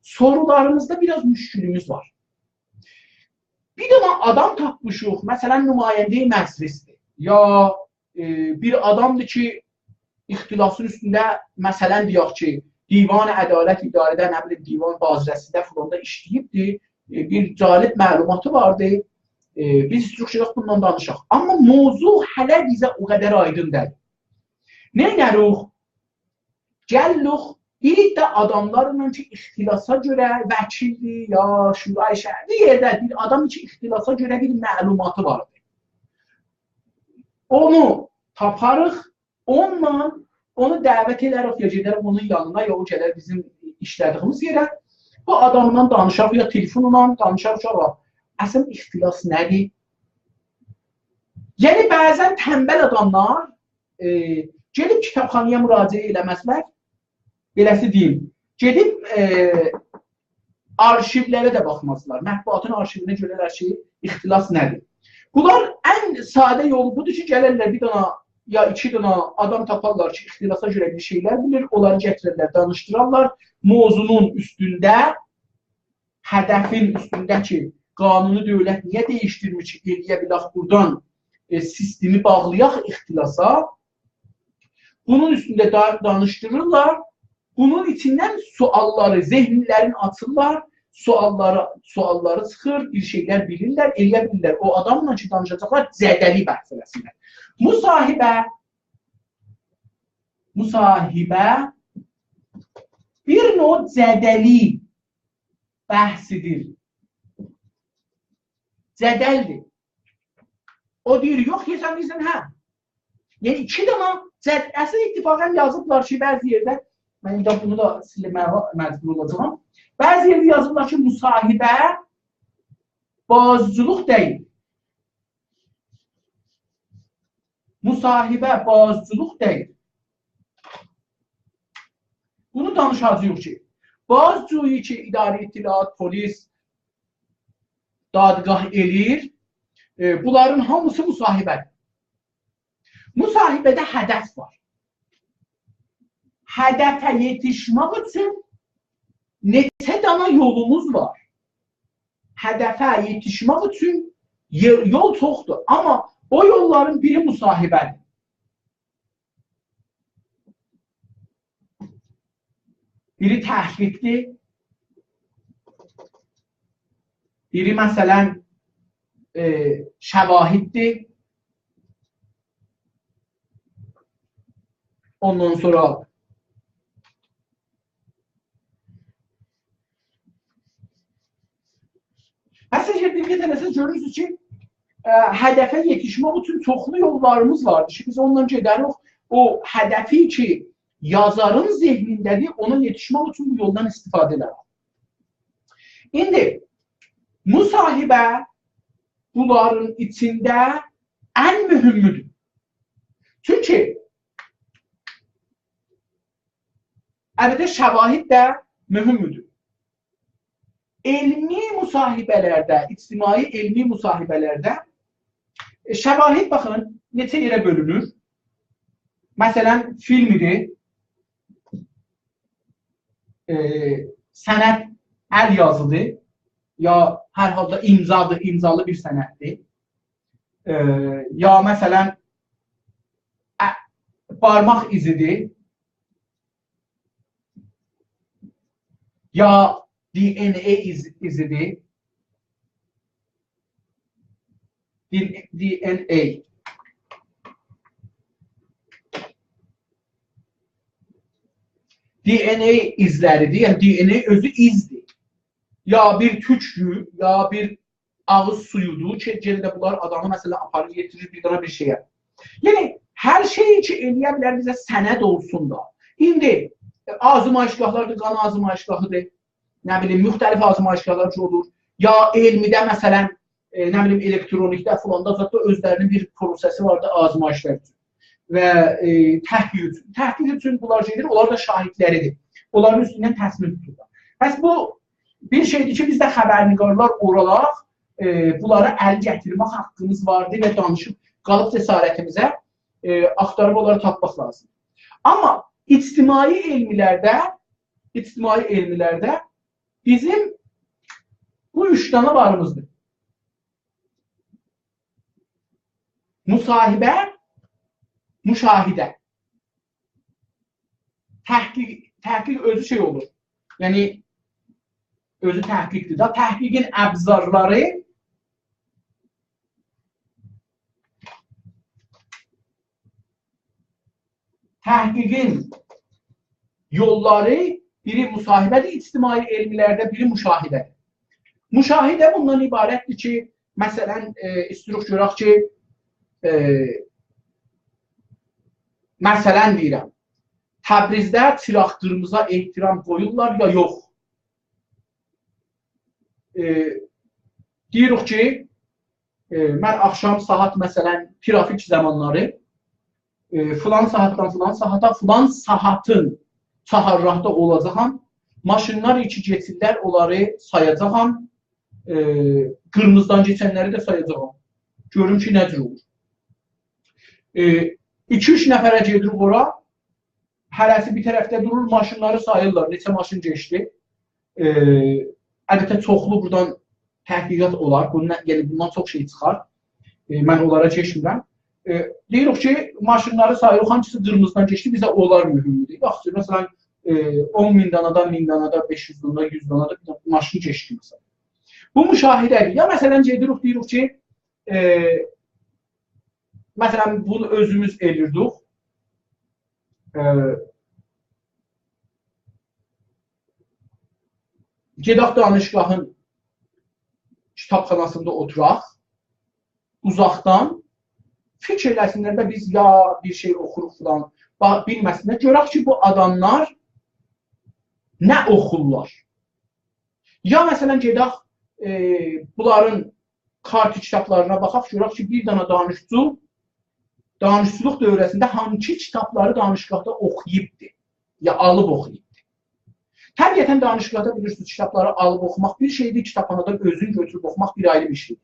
سورولاریمیزدا بیر آز مشکلیمیز وار. بیر دنه آدام تاپمیشیق، مثلا، نماینده‌ی مجلسدیر، یا، ائ، بیر آدامدیر کی، اختلاسین اوستونده، مثلا، دئیک کی، دیوان عدالت اداره‌ده، نه بیلیم، دیوان بازرسی‌ده فلاندا ایشله‌ییبدی، ائ، بیر جالب معلوماتی واردی. ائ، بیز ایسته‌ییریک کی، بوندان دانیشاق. آمما موضوع هله بیزه او قدر آیدین دئییل. نئینه‌روخ؟ گلیروخ، بیر ده آداملارلا کی، اختلاسا گؤره وکیلدیر، یا شورای شهر، بیر یئرده بیر آدام کی، اختلاسا گؤره بیر معلوماتی واردی. اونو تاپاریق، اونونلا، اونو دعوت ائدریک، یا گئدریک اونون یانینا، یا او گلر بیزیم ایشله‌دیییمیز یئره. بو آداملا دانیشاق، یا تلفونلا دانیشاق کی، «آغا، اصلینده اختلاس نه‌دیر؟» یعنی، بعضا تنبل آداملار، ائ، گئدیب کیتابخانایا مراجعه ائله‌مزلر، بئله‌سی دئییم، گئدیب، ائ، آرشیولره ده باخمازلار. مطبوعاتین آرشیوینه گؤره‌لر کی، اختلاس نه‌دیر. بونلار ان ساده یولو بودور کی، گلرلر بیر دانا یا ایکی دانا آدام تاپارلار کی، اختلاسا گؤره بیر شئیلر بیلیر، اونلاری گتیررلر، دانیشدیرارلار. موضوعنون اوستونده، هدفین اوستونده کی، قانونی دؤولت نییه دییشدیرمیر کی، ائلیه بیلک بورادان، ائ، سیستمی باغلایاق اختلاسا. بونون اوستونده دا-، دانیشدیریرلار. بونون ایچیندن سؤاللاری، ذهنلرین آچیرلار، سؤاللاری، سؤاللاری چیخیر، بیر شئیلر بیلیرلر، ائلیه بیلیرلر. او آداملا کی، دانیشاجاقلار، جدلی بحث ائله‌سینلر. مصاحبه، مصاحبه بیر نوع جدلی بحثیدیر. جدلدیر. او دئییر، «یوخ، یئسن بیزیم، هه.» یعنی، ایکی دانا جد-، اصلینده اتفاقا یازیبلار کی، بعضی یئرده، من ایندی بونو دا سیلمه‌یه مجبور اولاجاغام. بعضی یئرده یازیبلار کی، مصاحبه بازیچیلیق دئییل. مصاحبه بازیچیلیق دئییل. بونو دانیشاجاغیق کی، بازجویی کی، اداره اطلاعات، پلیس، دادگاه ائله‌ییر، ائ، بونلارین هامیسی مصاحبه‌دیر. مصاحبه‌ده هدف وار. هدفه یئتیشمک اوچون نئچه دانا یولوموز وار. هدفه یئتیشمک اوچون یئ-، یول چوخدور. آمما او یوللارین بیری مصاحبه‌دیر. بیری تحقیقدیر. بیری، مثلا، ائ، شواهددیر. اوندان سونرا پس اگر دقت ائله‌سز، گؤرورسونوز کی، ائ، هدفه یئتیشمک اوچون چوخلو یوللاریمیز واردیر کی، بیز اوندان گئدریک، او هدفی کی، یازارین ذهنینده‌دیر، اونا یئتیشمک اوچون بو یولدان استفاده ائدریک. ایندی مصاحبه بونلارین ایچینده ان مهمودور. چونکی البته، شواهد ده مهمدور. علمی مصاحبه‌لرده، اجتماعی علمی مصاحبه‌لرده، ائ، شواهد، باخین، نئچه یئره بؤلونور. مثلا، فیلمدیر، ائ، سند، ال یازیدیر، یا هر حالدا امضادیر، امضالی بیر سنددیر. ائ، یا مثلا، ا-، بارماق ایزیدیر، یا دی ان ای ایز-، ایزیدیر. دی-، دی ان ای. دی ان ای ایزلریدیر، یعنی دی ان ای اؤزو ایزدیر. یا بیر توکدور، یا بیر آغیز سویودور کی، یئنه ده بونلار آدامی، مثلا، آپاریر، یئتیریر بیر دنه بیر شئیه. یعنی، هر شئی کی، ائلیه بیلر، بیزه سند اولسون دا. ایندی، ائ، آزمایشگاهلاردیر، قان آزمایشگاهیدیر، نه بیلیم، مختلف آزمایشگاهلار کی، اولور. یا علمیده، مثلا، ائ، نه بیلیم، الکترونیکده، فلاندا، زاددا اؤزلری‌نین بیر پروسه‌سی واردی آزمایشلار اوچون. و، ائ، تحقیق اوچون. تحقیق اوچون بونلار گئدیر، اونلار دا شاهدلریدیر. اونلارین اوستوندن تصمیم توتورلار. پس بو بیر شئیدیر کی، بیز ده خبرنگارلار اولاراق، ائ، بونلاری ال گتیرمک حاققیمیز واردی و دانیشیب قالیب جسارتیمیزه، ائ، آختاریب اونلاری تاپماق لازیم. آمما اجتماعی علملرده، اجتماعی علملرده بیزیم بو اوچ دنه واریمیزدیر. مصاحبه، مشاهده. تحقیق، تحقیق اؤزو شئی اولور. یعنی، اؤزو تحقیقدیر دا. تحقیقین ابزارلاری، تحقیقین یوللاری، بیری مصاحبه‌دیر اجتماعی علملرده، بیری مشاهده‌دیر. مشاهده بوندان عبارتدیر کی، مثلا، ائ، ایستیروخ گؤرک کی، ائ، مثلا دئییرم، تبریزده چیراغ قیرمیزی‌یا احترام قویورلار یا یوخ؟ ائ، دئییریک کی، ائ، من آخشام ساعات، مثلا، ترافیک زامانلاری، ائ، فلان ساعاتدان فلان ساعاتا، فلان ساعاتین چهارراهدا اولاجاغام. ماشینلار کی کئچیرلر، اونلاری سایاجاغام. ائ، قیرمیزیدان کئچنلری ده سایاجاغام. گؤروم کی، نه جور اولور. ائ، ایکی-اوچ نفره گئدیریک اورا. هره‌سی بیر طرفده دورور، ماشینلاری ساییرلار. نئچه ماشین کئچدی؟ ائ، البته، چوخلو بورادان تحقیقات اولار. بوندان، یعنی بوندان چوخ شئی چیخار. ائ، من اونلارا کئچمیرم. ائ، دئییریک کی، ماشینلاری ساییریق، هانسیسی قیرمیزیدان کئچدی، بیزه اونلار مهمدور. باخ، مثلا، ائ، اون مین دانادان، مین دانادا، بئش یوز دانادا، یوز دانادا بیر دنه ماشین کئچدی، مثلا. بو مشاهده‌دیر. یا، مثلا، گئدیریک، دئییریک کی، ائ، مثلا، بونو اؤزوموز ائدیردیک. ائ، گئدک دانشگاهین کیتابخاناسیندا اوتوراق، اوزاقدان فیکیر ائله‌سینلر ده بیز یا بیر شئی اوخوروق فلان، با-، بیلمه‌سینلر. گؤرک کی، بو آداملار نه اوخورلار. یا، مثلا، گئدک، ائ، بونلارین کارت کیتابلارینا باخاق، گؤرک کی، بیر دنه دانشجو دانشجولوق دوره‌سینده هانسی کیتابلاری دانشگاهدا اوخویوبدی، یا آلیب اوخویوبدی. طبیعتا دانشگاهدا، بیلیرسینیز، کیتابلاری آلیب اوخوماق بیر شئیدیر، کیتابخانادان اؤزون گؤتوروب اوخوماق بیر آیری بیر شئیدیر.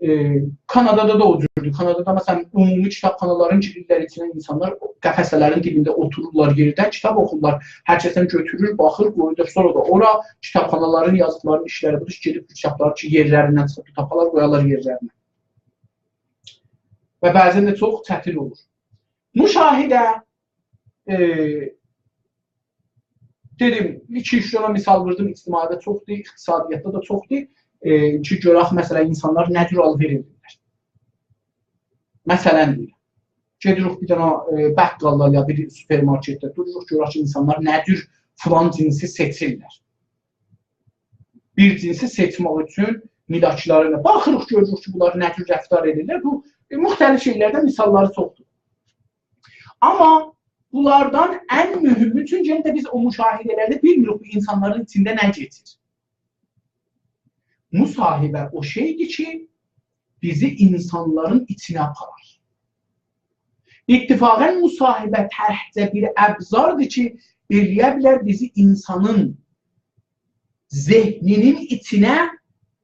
ائ، کانادادا دا او جوردور. کانادادا، مثلا، عمومی کیتابخانالارین گیریرلر ایچینه، اینسانلار قفسه‌لرین دیبینده اوتورورلار یئرده، کیتاب اوخورلار. هر کسدن گؤتورور، باخیر، قویور، سونرا دا اورا کیتابخانالارین یازیقلارین ایشلری بودور کی، گئدیب بو کیتابلاری کی، یئرلریندن چیخیب بو تاپالار، قویارلار یئرلرینه. و بعضا ده چوخ چتین اولور. مشاهده، ائ، دئدیم، ایکی-اوچ دنه مثال ووردوم، اجتماعیاتدا چوخدور، اقتصادیاتدا دا چوخدور. ائ، کی، گؤرک، مثلا، اینسانلار نه جور آل‌وئر ائدیرلر. مثلا، دئییرم، گئدیریک بیر دنه، ائ، بقالدا یا بیر سوپرمارکتده دوروروق، گؤرک کی، اینسانلار نه جور فلان جنسی سئچیرلر. بیر جنسی سئچمک اوچون ملاکلارینی باخیریق، گؤروروک کی، بونلار نه جور رفتار ائدیرلر. بو، ائ، مختلف شئیلرده مثاللاری چوخدور. آمما بونلاردان ان مهمی، چونکی یئنه ده بیز او مشاهده‌لرده بیلمیریک بو اینسانلارین ایچینده نه کئچیر. مصاحبه او شئیدیر کی، بیزی اینسانلارین ایچینه آپارار. اتفاقا مصاحبه تکجه بیر ابزاردیر کی، ائلیه بیلر بیزی اینسانین ذهنینین ایچینه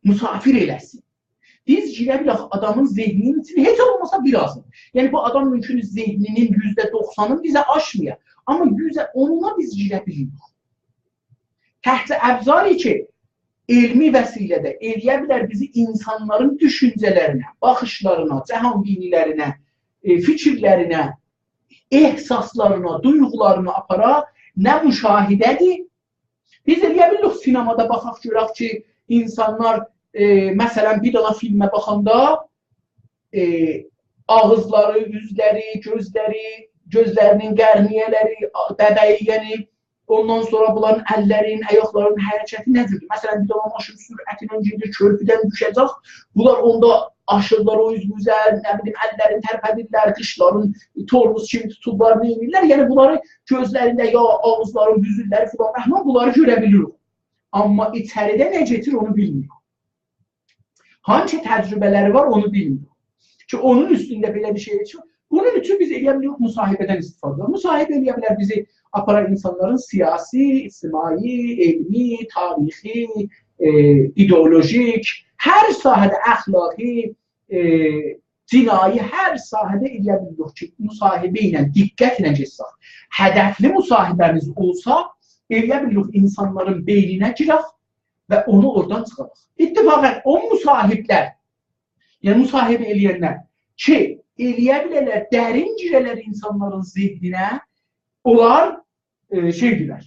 مسافر ائله‌سین. بیز گیره بیلک آدامین ذهنینین ایچینه، هئچ اولماسا بیر آزین. یعنی، بو آدام مومکون ذهنینین یوزده دوخسانین بیزه آچمایا، آمما یوزده اونونا بیز گیره بیلیریک. تکجه ابزاری کی، علمی وسیله‌ده ائلیه بیلر بیزی اینسانلارین دوشونجه‌لرینه، باخیشلارینا، جهان‌بینی‌لرینه، ائ، فیکیرلرینه، احساسلارینا، دویغولارینا آپارا، نه مشاهده‌دیر. بیز ائلیه بیلیریک سینمادا باخاق، گؤرک کی، اینسانلار، ائ، مثلا، بیر دنه فیلمه باخاندا، ائ، آغیزلاری، اوزلری، گؤزلری، گؤزلرینین قرنیه‌لری، آ، ببه‌یی، یعنی اوندان سونرا بونلارین اللرین، آیاقلارین حرکتی نه جوردور؟ مثلا، بیر دنه ماشین سرعتینن گئدیر، کؤرپودن دوشه‌جک. بونلار اوندا آشیرلار او اوز بو اوزه، نه بیلیم، اللرینی ترپدیرلر، قیچلارین تورموز کیمی توتورلار، نه ائدیرلر؟ یعنی، بونلاری گؤزلرینده یا آغیزلارین بوزوللری فلان، بهمان، بونلاری گؤره بیلیریک. آمما ایچریده نه کئچیر، اونو بیلمیریک. هانسی تجربه‌لری وار، اونو بیلمیریک. کی، اونون اوستونده بئله بیر شئی کی، بونون اوچون بیز ائلیه بیلیریک مصاحبه‌دن استفاده ائدک. مصاحبه ائلیه بیلر بیزی آپارا اینسانلارین سیاسی، اجتماعی، علمی، تاریخی، ائ، ایدئولوژیک، هر ساحه‌ده، اخلاقی، ائ، جنایی، هر ساحه‌ده ائلیه بیلیریک کی، مصاحبه ایله، دقت ایله گئتسک، هدفلی مصاحبه‌میز اولسا، ائلیه بیلیریک اینسانلارین بئینینه گیرک و اونو اورادان چیخاراق. اتفاقا او مصاحب‌لر، یعنی مصاحبه ائله‌ینلر کی، ائلیه بیلرلر، درین گیره‌لر اینسانلارین ذهنینه، اونلار، ائ، شئیدیرلر،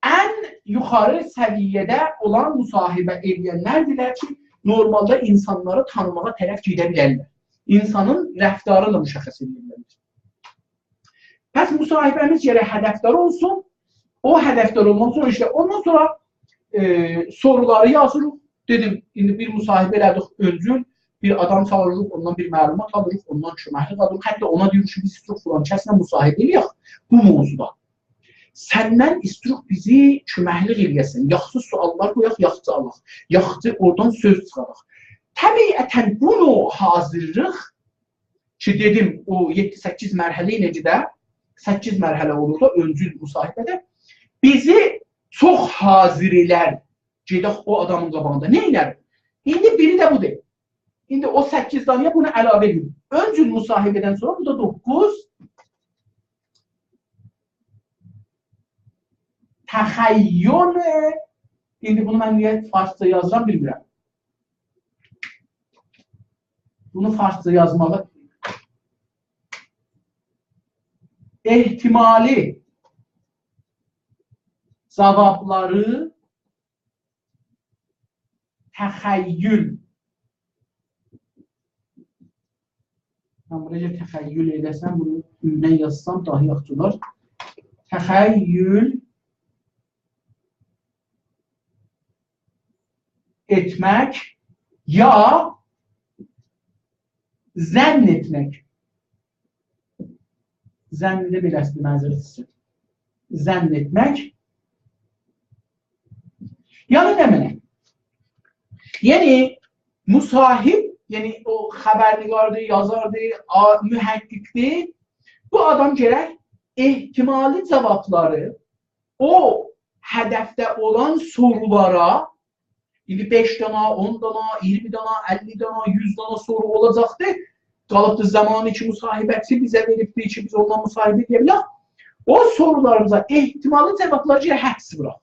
ان یوخاری سویه‌ده اولان مصاحبه ائله‌ینلردیرلر کی، نورمالدا اینسانلاری تانیماغا طرف گئده بیلرلر. اینسانین رفتارینی دا مشخص ائده بیلرلر. پس مصاحبه‌میز گرک هدفدار اولسون. او هدفدار اولماق اوچون ایشته اوندان سونرا، ائ، سورولاری یازیریق. دئدیم، ایندی بیر مصاحبه ائله‌دیک اؤنجول، بیر آدام چاغیریریق، اوندان بیر معلومات آلیریق، اوندان کؤمکلیک آلیریق. حتی اونا دئییریک کی، بیز ایستیروخ فلان کسله مصاحبه ائله‌یک بو موضوعدا. سندن ایستیروخ بیزی کؤمکلیک ائله‌یه‌سن. یاخشی سؤاللار قویاق، یاخشی آلاق. یاخشی اورادان سؤز چیخاراق. طبیعتاً بونو حاضیرلیق کی، دئدیم، او یئددی-سککیز مرحله ایله گئده، سککیز مرحله اولور دا اؤنجول مصاحبه‌ده. بیزی چوخ حاضر ائلر، گئدک او آدامین قاباغیندا. نه ائدر؟ ایندی بیری ده بودور. ایندی او سککیز دانایا بونو علاوه ائدیم. اؤنجول مصاحبه‌دن سونرا بو دا دوققوز. تخیل. ایندی بونو من نییه فارسجا یازیرام، بیلمیرم. بونو فارسجا یازمالی. احتمالی جاوابلاری تخیل. من بورایا تخیل ائله‌سم، بونو اوندن یازسام داها یاخشی اولار. تخیل ائتمک یا ظن ائتمک. ظن ده بئله‌سیدیر، معذرت ایسته‌ییرم. ظن ائتمک. یعنی نمنه؟ یعنی مصاحب، یعنی او خبرنگاردیر، یازاردیر، آ-، محققدیر. بو آدام گرک احتمالی جاوابلاری او هدفده اولان سورولارا، ایندی بئش دانا، اون دانا، اییرمی دانا، اللی دانا، یوز دانا سورو اولاجاقدی. قالیبدی زامانی کی، مصاحبه‌چی بیزه وئریبدی کی، بیز اوننان مصاحبه ائده بیلک. او سورولاریمیزا احتمالی جاوابلاری گرک حدس ووراق.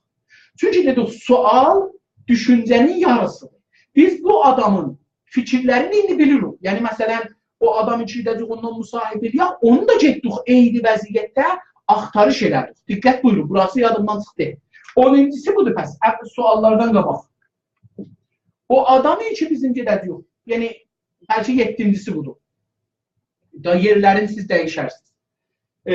چونکی دئدیک، سؤال دوشونجه‌نین یاریسیدیر. بیز بو آدامین فیکیرلرینی ایندی بیلیریک. یعنی، مثلا، او آدام کی، گئده‌جه‌ییک اوننان مصاحبه ائله‌یک، اونو دا گئتدیک عینی وضعیتده آختاریش ائله‌دیک. دقت بویورون، بوراسی یادیمدان چیخدی. اونونجوسو بودور پس، ا-، سؤاللاردان قاباق. او آدام کی، بیزیم گئده‌جه‌ییک، یعنی، بلکه یئددینجیسی بودور. دا یئرلرینی سیز دییشرسینیز. ائ،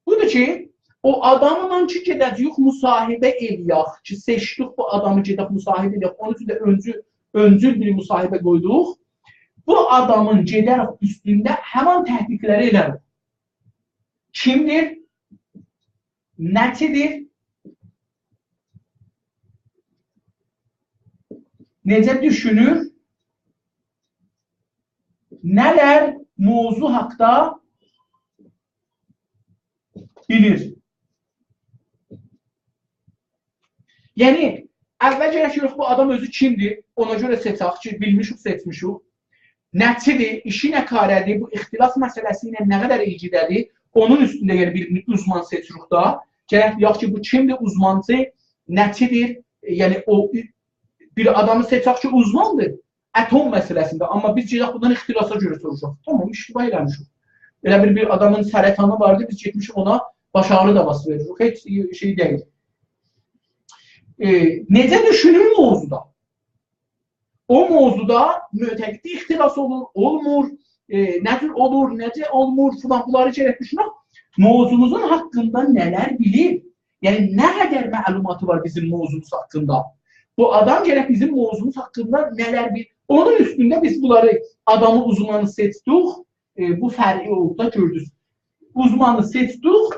بودور کی، او آداملا کی، گئده‌جه‌ییک مصاحبه ائله‌یک کی، سئچدیک بو آدامی گئدک مصاحبه ائله‌یک، اونون اوچون ده اؤنجول، اؤنجول بیر مصاحبه قویدوق. بو آدامین گئده‌رک اوستونده همان تحقیقلری ائله‌ریک. کیمدیر؟ نه‌چیدیر؟ نئجه دوشونور؟ نه‌لر موضوع حاقدا بیلیر؟ یعنی، اول گرک گؤرک بو آدام اؤزو کیمدیر، اونا گؤره سئچک کی، بیلمیشیک، سئچمیشیک. نه‌چیدیر، ایشی نه کاره‌دیر، بو اختلاس مسئله‌سی ایله نه قدر ایلگیده‌دیر، اونون اوستونده، یعنی، بیر اوزمان سئچیریک دا. گرک بیلک کی، بو کیمدیر، اوزمانچی، نه‌چیدیر، یعنی، او بیر آدامی سئچک کی، اوزماندیر اتم مسئله‌سینده، آمما بیز گئدک بوندان اختلاسا گؤره سوروشاق. تامام، اشتباه ائله‌میشیک. ائله بیر، بیر آدامین سرطانی واردی، بیز گئتمیشیک اونا باش آغری داواسی وئریریک. هئچ شئی دئییل. ائ، نئجه دوشونور موضوعدا؟ او موضوعدا معتقدی اختلاس اولور، اولمور، ائ، نه جور اولور، نئجه اولمور، فلان، بونلاری گرک دوشونک. موضوعوموزون حاقیندا نه‌لر بیلیر؟ یعنی، نه قدر معلوماتی وار بیزیم موضوعوموز حاقیندا؟ بو آدام گرک بیزیم موضوعوموز حاقیندا نه‌لر بیلیر؟ اونون اوستونده بیز بونلاری، آدامی، اوزمانی سئچدیک، ائ، بو فرقی اولدو دا گؤردونوز. اوزمانی سئچدیک،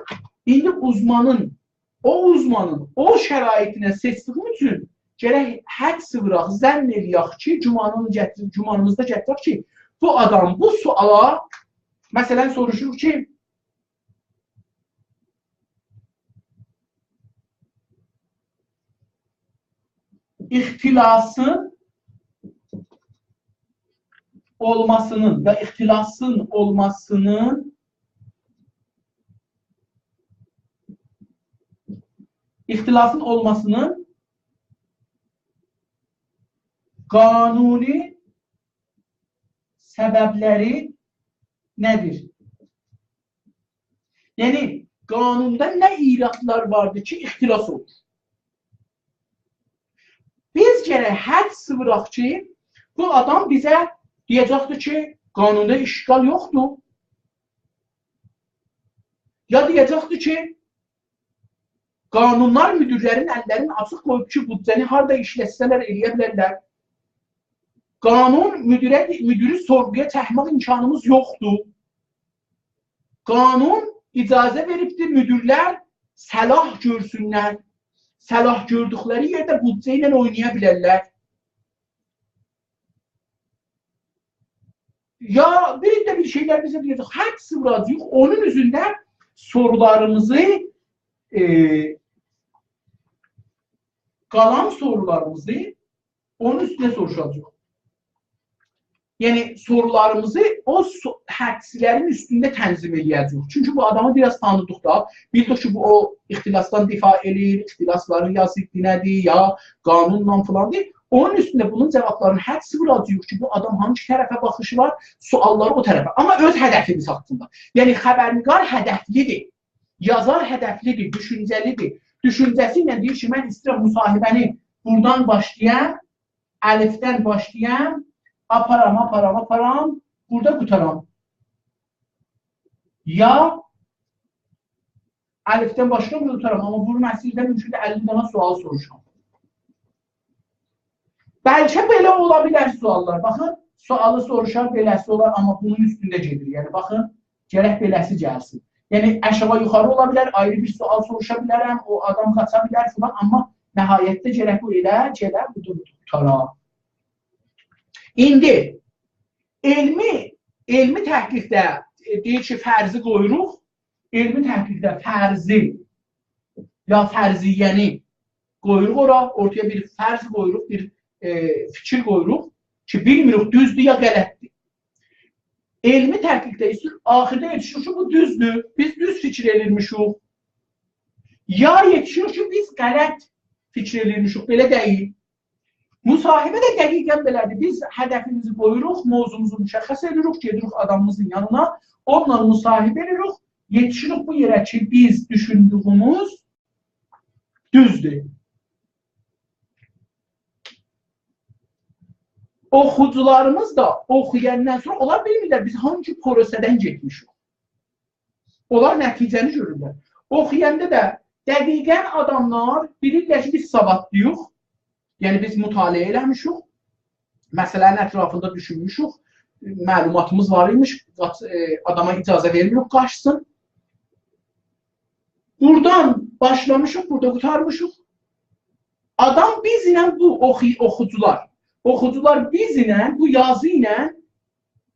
ایندی اوزمانین، او اوزمانین او شرایطینه سئچدیییم اوچون گرک حدس ووراق، ظن ائله‌یک کی، گومانین گتیر-، گومانیمیزدا گتیرک کی، بو آدام بو سؤالا، مثلا، سوروشور کی، اختلاسین اولماسینین یا اختلاسین اولماسینین، اختلاسین اولماسینین قانونی سببلری نه‌دیر؟ یعنی، قانوندا نه ایرادلار واردیر کی، اختلاس اولور؟ بیز گرک حدس ووراق کی، بو آدام بیزه دئیه‌جکدیر کی، قانوندا اشکال یوخدور. یا دئیه‌جکدیر کی، قانونلار مدیرلرین اللرینی آچیق قویوب کی، بودجه‌نی هاردا ایشلتسه‌لر، ائله‌یه بیلرلر. قانون مدیره، مدیری سورغویا چکمک امکانیمیز یوخدور. قانون اجازه وئریبدیر، مدیرلر صلاح گؤرسونلر. صلاح گؤردوکلری یئرده بودجه ایله اوینایا بیلرلر. یا بیر ده بیر شئیلر بیزه دئیه‌جک، حدس ووراجاغیق، اونون اوزونده سورولاریمیزی، ائ، قالان سورولاریمیزی اونون اوستونه سوروشاجاغیق. یعنی، سورولاریمیزی او سو-، حدسلرین اوستونده تنظیم ائله‌یه‌جه‌ییک. چونکی بو آدامی بیر آز تانیدیق دا، بیلدیک کی، بو او اختلاسدان دفاع ائله‌ییر، اختلاسلاری یا ضدینه‌دیر، یا قانونلا فلاندیر. اونون اوستونده بونون جاوابلارینی حدس ووراجاغیق کی، بو آدام هانسی طرفه باخیشی وار، سؤاللاری او طرفه. آمما اؤز هدفیمیز حاقیندا. یعنی، خبرنگار هدفلی‌دیر، یازار هدفلی‌دیر، دوشونجه‌لی‌دیر. دوشونجه‌سی ایله دئییر کی، من ایسته‌ییرم مصاحبه‌نی بورادان باشلایام، الفدن باشلایام، آپارام، آپارام، آپارام، بورادا قوتارام. یا الفدن باشلایام، بورادا قوتارام. آمما بونون مسیرده مومکوندور اللی دنه سؤال سوروشام. بلکه بئله اولا بیلر سؤاللار. باخین، سؤالی سوروشار، بئله‌سی اولار، آمما بونون اوستونده گئدیر. یعنی، باخین، گرک بئله‌سی گلسین. یعنی، آشاغی یوخاری اولا بیلر، آیری بیر سؤال سوروشا بیلرم، او آدام قاچا بیلر فلان، آمما نهایتده گرک بو ائله گله، بو دا قوتارا. ایندی علمی، علمی تحقیقده، ائ، دئییر کی، فرضی قویوروق، علمی تحقیقده فرضی یا فرضیه‌نی قویوروق اورا، اورتایا بیر فرض قویوروق، بیر، ائ، فیکیر قویوروق کی، بیلمیریک دوزدور یا غلطدیر. علمی تحقیقده ایسته‌ییر، آخیردا یئتیشیریک کی، بو دوزدور، بیز دوز فیکیر ائلیرمیشیک. یا یئتیشیریک کی، بیز غلط فیکیر ائلیرمیشیک، بئله دئییل. مصاحبه ده دقیقاً بئله‌دیر. بیز هدفیمیزی قویوروق، موضوعوموزو مشخص ائدیریک، گئدیریک آدامیمیزین یانینا، اونونلا مصاحبه ائدیریک، یئتیشیریک بو یئره کی، بیز دوشوندویوموز دوزدور. اوخوجولاریمیز دا اوخویاندان سونرا اونلار بیلمیرلر بیز هانسی پروسه‌دن گئتمیشیک. اونلار نتیجه‌نی گؤرورلر. اوخویاندا دا دقیقاً آداملار بیلیرلر کی، بیز سوادلی‌ییق. یعنی، بیز مطالعه ائله‌میشیک، مسئله‌نین اطرافیندا دوشونموشوک، معلوماتیمیز وار ایمیش، قاچ-، ائ، آداما اجازه وئرمیریک قاچسین. بورادان باشلامیشیق، بورادا قوتارمیشیق. آدام بیز ایله بو اوخو-، اوخوجولار، اوخوجولار بیز ایله، بو یازی ایله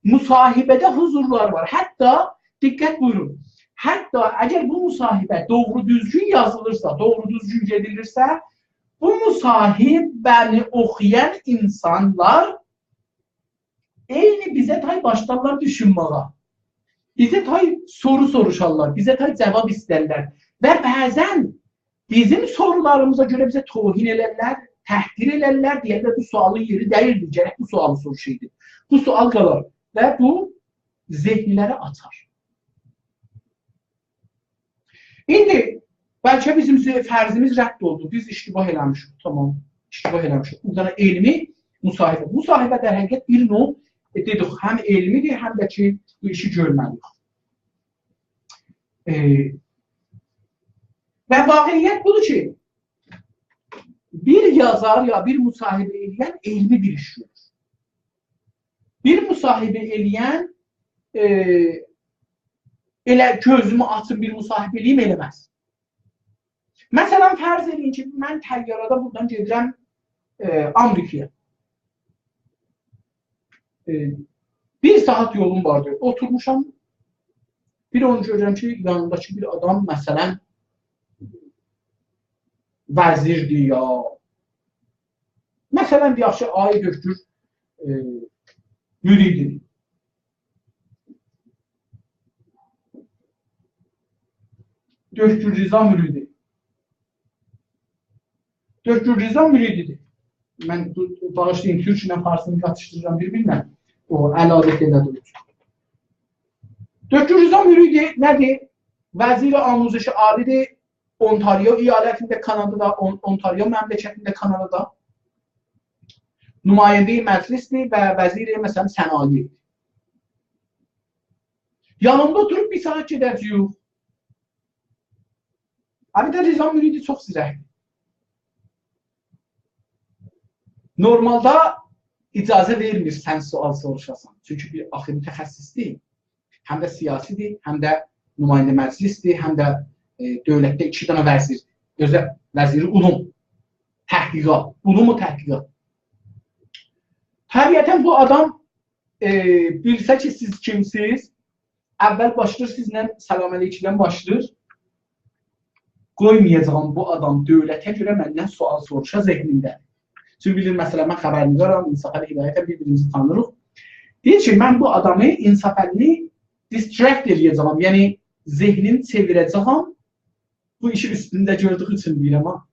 مصاحبه‌ده حضورلاری وار. حتی، دقت بویورون، حتی اگر بو مصاحبه دوغرو دوزگون یازیلیرسا، دوغرو دوزگون گئدیلیرسه، بو مصاحبه‌نی اوخویان اینسانلار عینی بیزه تای باشلارلار دوشونمه‌یه. بیزه تای سورو سوروشارلار، بیزه تای جاواب ایسترلر. و بعضاً بیزیم سورولاریمیزا گؤره بیزه توهین ائلرلر، تحقیر ائلرلر، دئیرلر، بو سؤالین یئری دئییلدی، گرک بو سؤالی سوروشایدی. بو سؤال قالار و بو ذهنلری آچار. ایندی بلکه بیزیم ذه-، فرضیمیز رد اولدو، بیز اشتباه ائله‌میشیک، تامام، اشتباه ائله‌میشیک. بورادا علمی مصاحبه. مصاحبه در حقیقت بیر نوع، ائ، دئدیک، هم علمی‌دیر، هم ده کی، بو ایشی گؤرمه‌لی‌ییک. ائ، و واقعیت بودور کی، بیر یازار یا بیر مصاحبه ائله‌ین علمی بیر ایش گؤرور. بیر مصاحبه ائله‌ین، ائ، ائله گؤزومو آچیم بیر مصاحبه ائله‌ییم، ائله‌مز. مثلاً، فرض ائدین کی، من طیاره‌ده بورادان گئدیرم، ائ، آمریکایا. ائ، بیر ساعات یولوم واردی. اوتورموشام، بیر اونو گؤرورم کی، یانیمداکی بیر آدام، مثلاً، وزیردیر یا، مثلاً، دئیک کی، آقای دکتر، ائ، مریدی. دکتر رضا مریدی. دکتر رضا مریدی‌دیر. من بو، باغیشلایین، تورک ایله فارسینی قاتیشدیریرام بیر-بیرینه. او، علاقه ائله‌دی. دکتر رضا مریدی نه‌دیر؟ وزیر آموزش عالی‌دیر اونتاریو ایالتینده، کانادادا، اون-، اونتاریو مملکتینده، کانادادا. نماینده‌ی مجلس‌دیر و وزیر، مثلاً، صنایع. یانیندا اوتوروب بیر ساعات گئده‌جه‌ییک. البته، رضا مریدی چوخ زیرک‌دیر. نورمالدا اجازه وئرمیر سن سؤال سوروشاسان. چونکی بیر آخی متخصص‌دیر، هم ده سیاسی‌دیر، هم ده نماینده مجلس‌دیر، هم ده، ائ، دؤولتده ایکی دنه وزیر، اؤزو وزیر علوم، تحقیقات، علوم و تحقیقات. طبیعتاً بو آدام، ائ، بیلسه کی، سیز کیمسیز، اول باشلاییر سیزله سلام علیکیمدن باشلاییر. قویمایاجاغام بو آدام دؤولته گؤره مندن سؤال سوروشا ذهنیمده. چونکی بیلیر، مثلاً، من خبرنگارام، انصافعلی هدایتم، بیر-بیریمیزی تانیریق. دئییر کی، من بو آدامی، انصافعلینی distract ائله‌یه‌جه‌یم، یعنی ذهنینی چئویره‌جه‌یم. بو ایشی اوستونده گؤردویو اوچون دئییرم ها.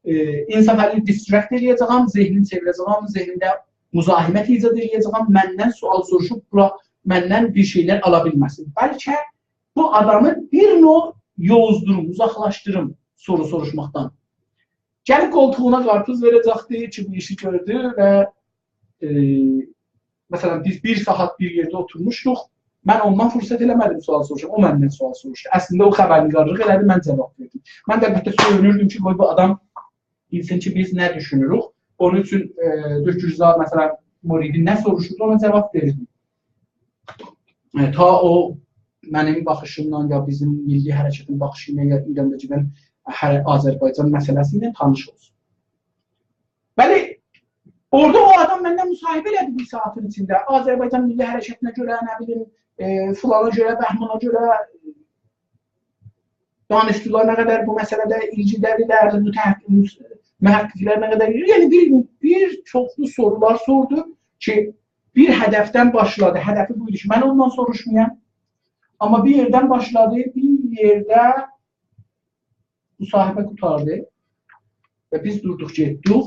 ائ، انصافعلینی distract ائله‌یه‌جه‌یم، ذهنینی چئویره‌جه‌یم، ذهنینده مزاحمت ایجاد ائله‌یه‌جه‌یم، مندن سؤال سوروشوب، بورا مندن بیر شئیلر آلا بیلمه‌سین. بلکه بو آدامی بیر نوع یوزدوروم، اوزاقلاشدیریم سورو سوروشماقدان. گلیب قولتوغونا قارپیز وئره‌جکدی کی، بو ایشی گؤردو و، ائ، مثلاً، بیز بیر ساعات بیر یئرده اوتورموشدوق. من اوندان فرصت ائله‌مه‌دیم سؤال سوروشام، او مندن سؤال سوروشدو. اصلینده او خبرنگارلیق ائله‌دی، من جواب وئردیم. من ده البته سؤیونوردوم کی، قوی بو آدام بیلسین کی، بیز نه دوشونوروک. اونون اوچون، ائ، دکتر رضا، مثلاً، مریدی نه سوروشوردو، اونا جواب وئریردیم. ائ، تا او منیم باخیشیمدان یا بیزیم میللی حرکتین باخیشی ایله یا ایراندا گئدن هر-، آذربایجان مسئله‌سی ایله تانیش اولسون. بلی، اورادا او آدام مندن مصاحبه ائله‌دی بیر ساعاتین ایچینده. آذربایجان میللی حرکتینه گؤره، نه بیلیم، ائ، فلانا گؤره، بهمانا گؤره، دانشجولار نه قدر بو مسئله‌ده ایلگیلی‌دیرلر، متح-، مس-، محقق‌لر نه قدر، یعنی بیر، بیر چوخلو سورولار سوردو کی، بیر هدفدن باشلادی. هدفی بو ایدی کی، من اوندان سوروشمایام. آمما بیر یئردن باشلادی، بیر یئرده مصاحبه قوتاردی و بیز دوردوق، گئتدیک.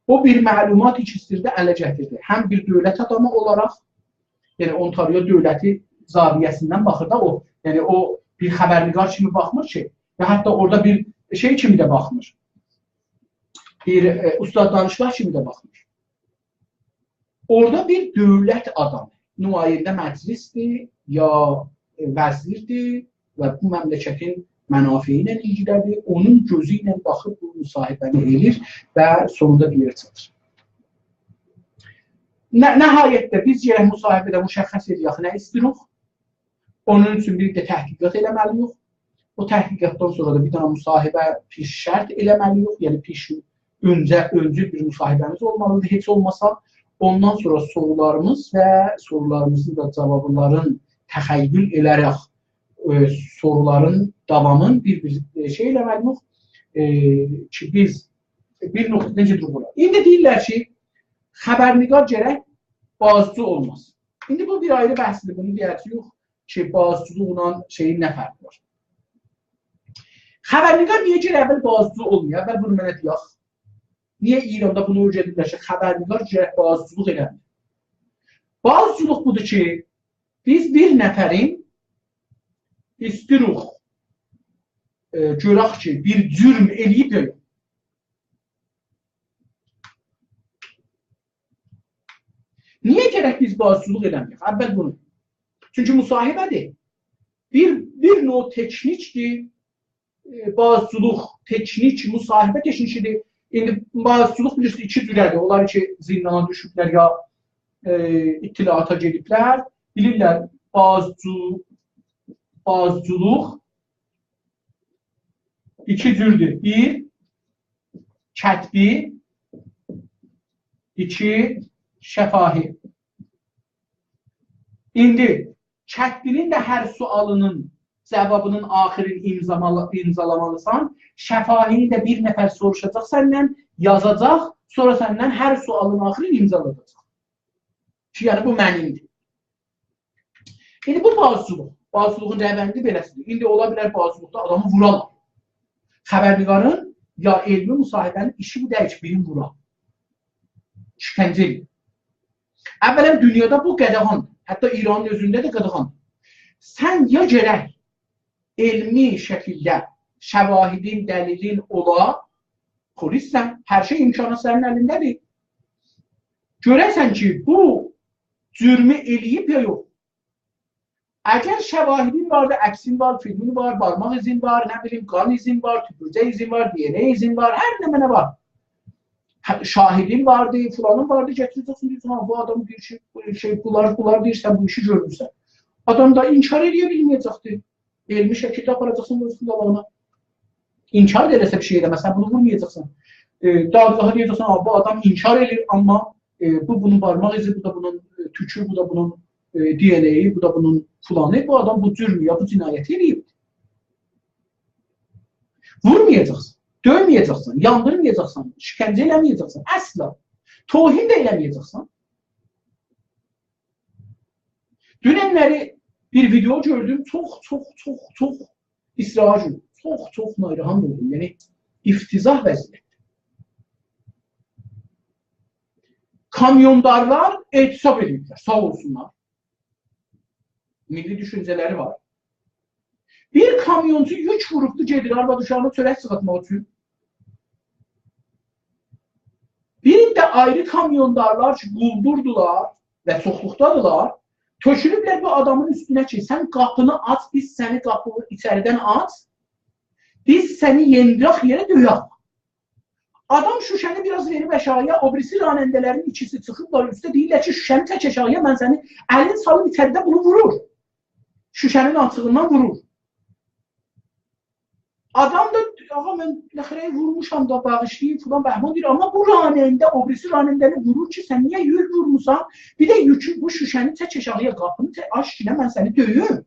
او بیر معلومات ایکیسی‌ده اله گتیردی. هم بیر دؤولت آدامی اولاراق، یعنی اونتاریو دؤولتی زاویه‌سیندن باخیر دا او، یعنی او بیر خبرنگار کیمی باخمیر کی، و حتی اورادا بیر شئی کیمی ده باخمیر. بیر، ائ، استاد دانشگاه کیمی ده باخمیر. اورادا بیر دؤولت آدامی، نماینده مجلس‌دیر، یا، ائ، وزیردیر و بو مملکتین منافعی ایله ایلگیلی‌دیر. اونون گؤزو ایله باخیب بو مصاحبه‌نی ائله‌ییر و سونوندا بیر یئره چاتیر. نه-، نهایتده بیز گرک مصاحبه‌ده مشخص ائله‌یک، نه ایسته‌ییریک. اونون اوچون بیر ده تحقیقات ائله‌مه‌لی‌ییک. او تحقیقاتدان سونرا دا بیر دنه مصاحبه پیش شرط ائله‌مه‌لی‌ییک. یعنی پیش، اؤنجه، اؤنجول بیر مصاحبه‌میز اولمالی‌دیر، هئچ اولماسا. اوندان سونرا سورولاریمیز و سورولاریمیزین دا جاوابلارین تخیل ائله‌یه‌رک، ائ، سورولارین داوامین بیر-بیر، ائ، شئی ائله‌مه‌لی‌ییک، ائ، کی، بیز بیر نقطه‌دن گئدیریک اورا. ایندی دئییرلر کی، خبرنگار گرک بازجو اولماز. ایندی بو بیر آیری بحث‌دیر، بونو دئیه‌جه‌ییک کی، بازجولوقلا شئیین نه فرقی وار. خبرنگار نییه گرک اول بازجو اولمویا؟ اول بونو منه دئیک. نییه ایراندا بونو اؤیره‌دیبلر کی، خبرنگار گرک بازجولوق ائله‌میر؟ بازجولوق بودور کی، بیز بیر نفرین ایستیروخ، ائ، گؤرک کی، بیر جرم ائله‌ییب یا یوخ. نییه گرک بیز بازجولوق ائله‌مه‌یک؟ اول بونو. چونکی مصاحبه‌دیر. بیر، بیر نوع تکنیک‌دیر. ائ، بازجولوق، تکنیک، مصاحبه تکنیکی‌دیر. ایندی بازجولوق بیلیرسینیز، ایکی جوره‌دیر. اونلار کی، زیندانا دوشوبلر یا، ائ، اطلاعاتا گئدیبلر. بیلیرلر، بازجو-، بازجولوق ایکی جوردور. بیر، کتبی، ایکی، شفاهی. ایندی کتبی‌نین ده هر سؤالینین جاوابینین آخیرین امضامالی-، امضالامالیسان، شفاهی‌نی ده بیر نفر سوروشاجاق سندن، یازاجاق، سونرا سندن هر سؤالین آخیرین امضالایاجاق. کی، یعنی بو منیم‌دیر. ایندی بو بازجولوق. بازجولوغون روندی بئله‌سی‌دیر. ایندی اولا بیلر بازجولوقدا آدامی وورالار. خبرنگارین یا علمی مصاحبه‌نین ایشی بو دئییل کی، بیرینی وورا. شکنجه ائله‌یه. اولاً، دونیادا بو قاداغاندیر. حتی ایرانین اؤزونده ده قاداغاندیر. سن یا گرک علمی شکیلده شواهدین، دلیلین اولا، پلیسسن، هر شئی، امکانات سنین الینده‌دیر. گؤره‌سن کی، بو جرمی ائله‌ییب یا یوخ. اگر شواهدین واردی، عکسین وار، فیلمین وار، بارماق ایزین وار، نه بیلیم، قان ایزین وار، توپورجک ایزین وار، دی ان ای ایزین وار، هر نمنه وار. هه، شاهدین واردی، فلانین واردی، گتیره‌جکسن، دئیه‌جکسن، «ها، بو آدام دئییر کی، بو شئی، بونلار، بونلار دئییر، سن بو ایشی گؤرموسن.» آدام دا انکار ائله‌یه بیلمه‌یه‌جکدیر. علمی شکیلده آپاراجاقسان، قویاجاقسان قاباغینا. انکار دا ائله‌سه بیر شئی ائله‌مه‌سن، بونو وورمایاجاقسان. ائ، دادگاها دئیه‌جکسن: «آ، بو آدام انکار ائله‌ییر، آمما، ائ، بو بونون بارماق ایزی، بو دا بونون، ائ، توکو، بو دا بونون، ائ، دی ان ای، بو دا بونون فلانی، بو آدام بو جرمو یا بو جنایتی ائله‌ییب.» وورمایاجاقسان، دؤیمه‌یه‌جکسن، یاندیرمایاجاقسان، شکنجه ائله‌مه‌یه‌جکسن، اصلا. توهین ده ائله‌مه‌یه‌جکسن. دوننلری بیر ویدئو گؤردوم، چوخ، چوخ، چوخ، چوخ اصرار اولدوم. چوخ، چوخ ناراحت اولدوم. یعنی، افتضاح وضعیت. کامیوندارلار اعتصاب ائدیبلر، ساغ اولسونلار. میللی دوشونجه‌لری وار. بیر کامیونچو یوک ووروبدو، گئدیر آرواد اوشاغینا چؤرک چیخارتماق اوچون. بیر ده آیری کامیوندارلار کی، قولدوردولار و چوخلوقدادیلار، تؤکولوبلر بو آدامین اوستونه کی، «سن قاپینی آچ، بیز سنی قاپینی ایچریدن آچ، بیز سنی یئندیرک یئره، دؤیک.» آدام شوشه‌نی بیر آز وئریب آشاغییا، او بیریسی راننده‌لرین ایکیسی چیخیبلار اوسته، دئییرلر کی، «شوشه‌نی چک آشاغییا، من سنی»، الین سالیب ایچریده بونو وورور. شوشه‌نین آچیغیندان وورور. آدام دا: «آغا، من بالاخره وورموشام دا، باغیشلایین» فلان بهمان دئییر. آمما بو راننده او بیریسی راننده‌نی وورور کی، «سن نییه یوک وورموسان؟ بیر ده یوکو، بو شوشه‌نی چک آشاغییا، قاپینی چک، آچ کی، من سنی دؤیوم.»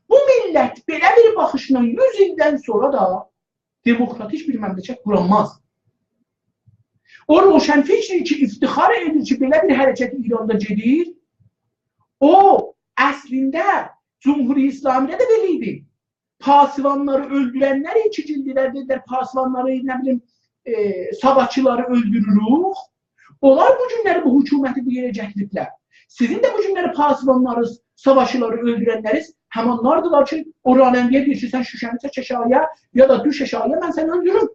بو میللت بئله بیر باخیشلا یوز ایلدن سونرا دا دموکراتیک بیر مملکت قورانماز. او روشنفکری کی، افتخار ائدیر کی، بئله بیر حرکت ایراندا گئدیر، او، اصلینده، جمهوری اسلامی‌ده ده بئله ایدی. پاسبانلاری اؤلدورنلر، ایکی گیلدیلر، دئدیلر، پاسبانلاری، نه بیلیم، ائ، ساواکچیلاری اؤلدوروروک. اونلار بو گونلری بو حکومتی بو یئره گتیریبلر. سیزین ده بو گونلری پاسبانلاری، ساواکچیلاری اؤلدورنلریز همانلاردیلار کی، او راننده‌یه دئییر کی، «سن شوشه‌نی چک آشاغییا، یا دا دوش آشاغییا، من سنی اؤلدوروم.»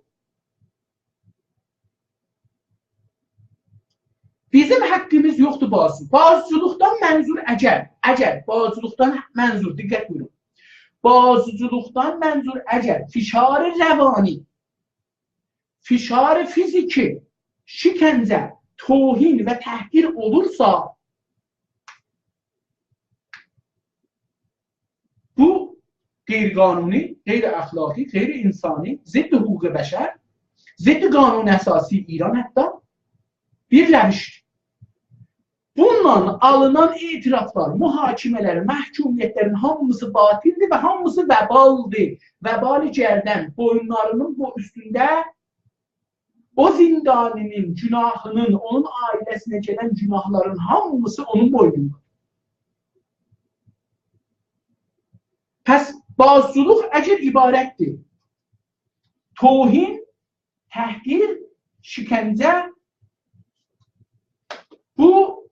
بیزیم حقیمیز یوخدور بازجو-، بازجولوقدان منظور اگر، اگر بازجولوقدان منظور، دقت بویورون. بازجولوقدان منظور اگر فشار روانی، فشار فیزیکی، شکنجه، توهین و تحقیر اولورسا، بو غیرقانونی، غیراخلاقی، غیرانسانی، ضد حقوق بشر، ضد قانون اساسی ایران حتی بیر روشدیر. بونونلا آلینان اعترافلار، محاکمه‌لر، محکومیت‌لرین هامیسی باطلدیر و هامیسی وبالدیر. وبال گردن، بویونلارینین بو اوستونده او زندانی‌نین گوناهی‌نین، اونون عائله‌سینه گلن گوناهلارین هامیسی اونون بوینوندا. پس بازجولوق اگر عبارتدیر توهین، تحقیر، شکنجه، بو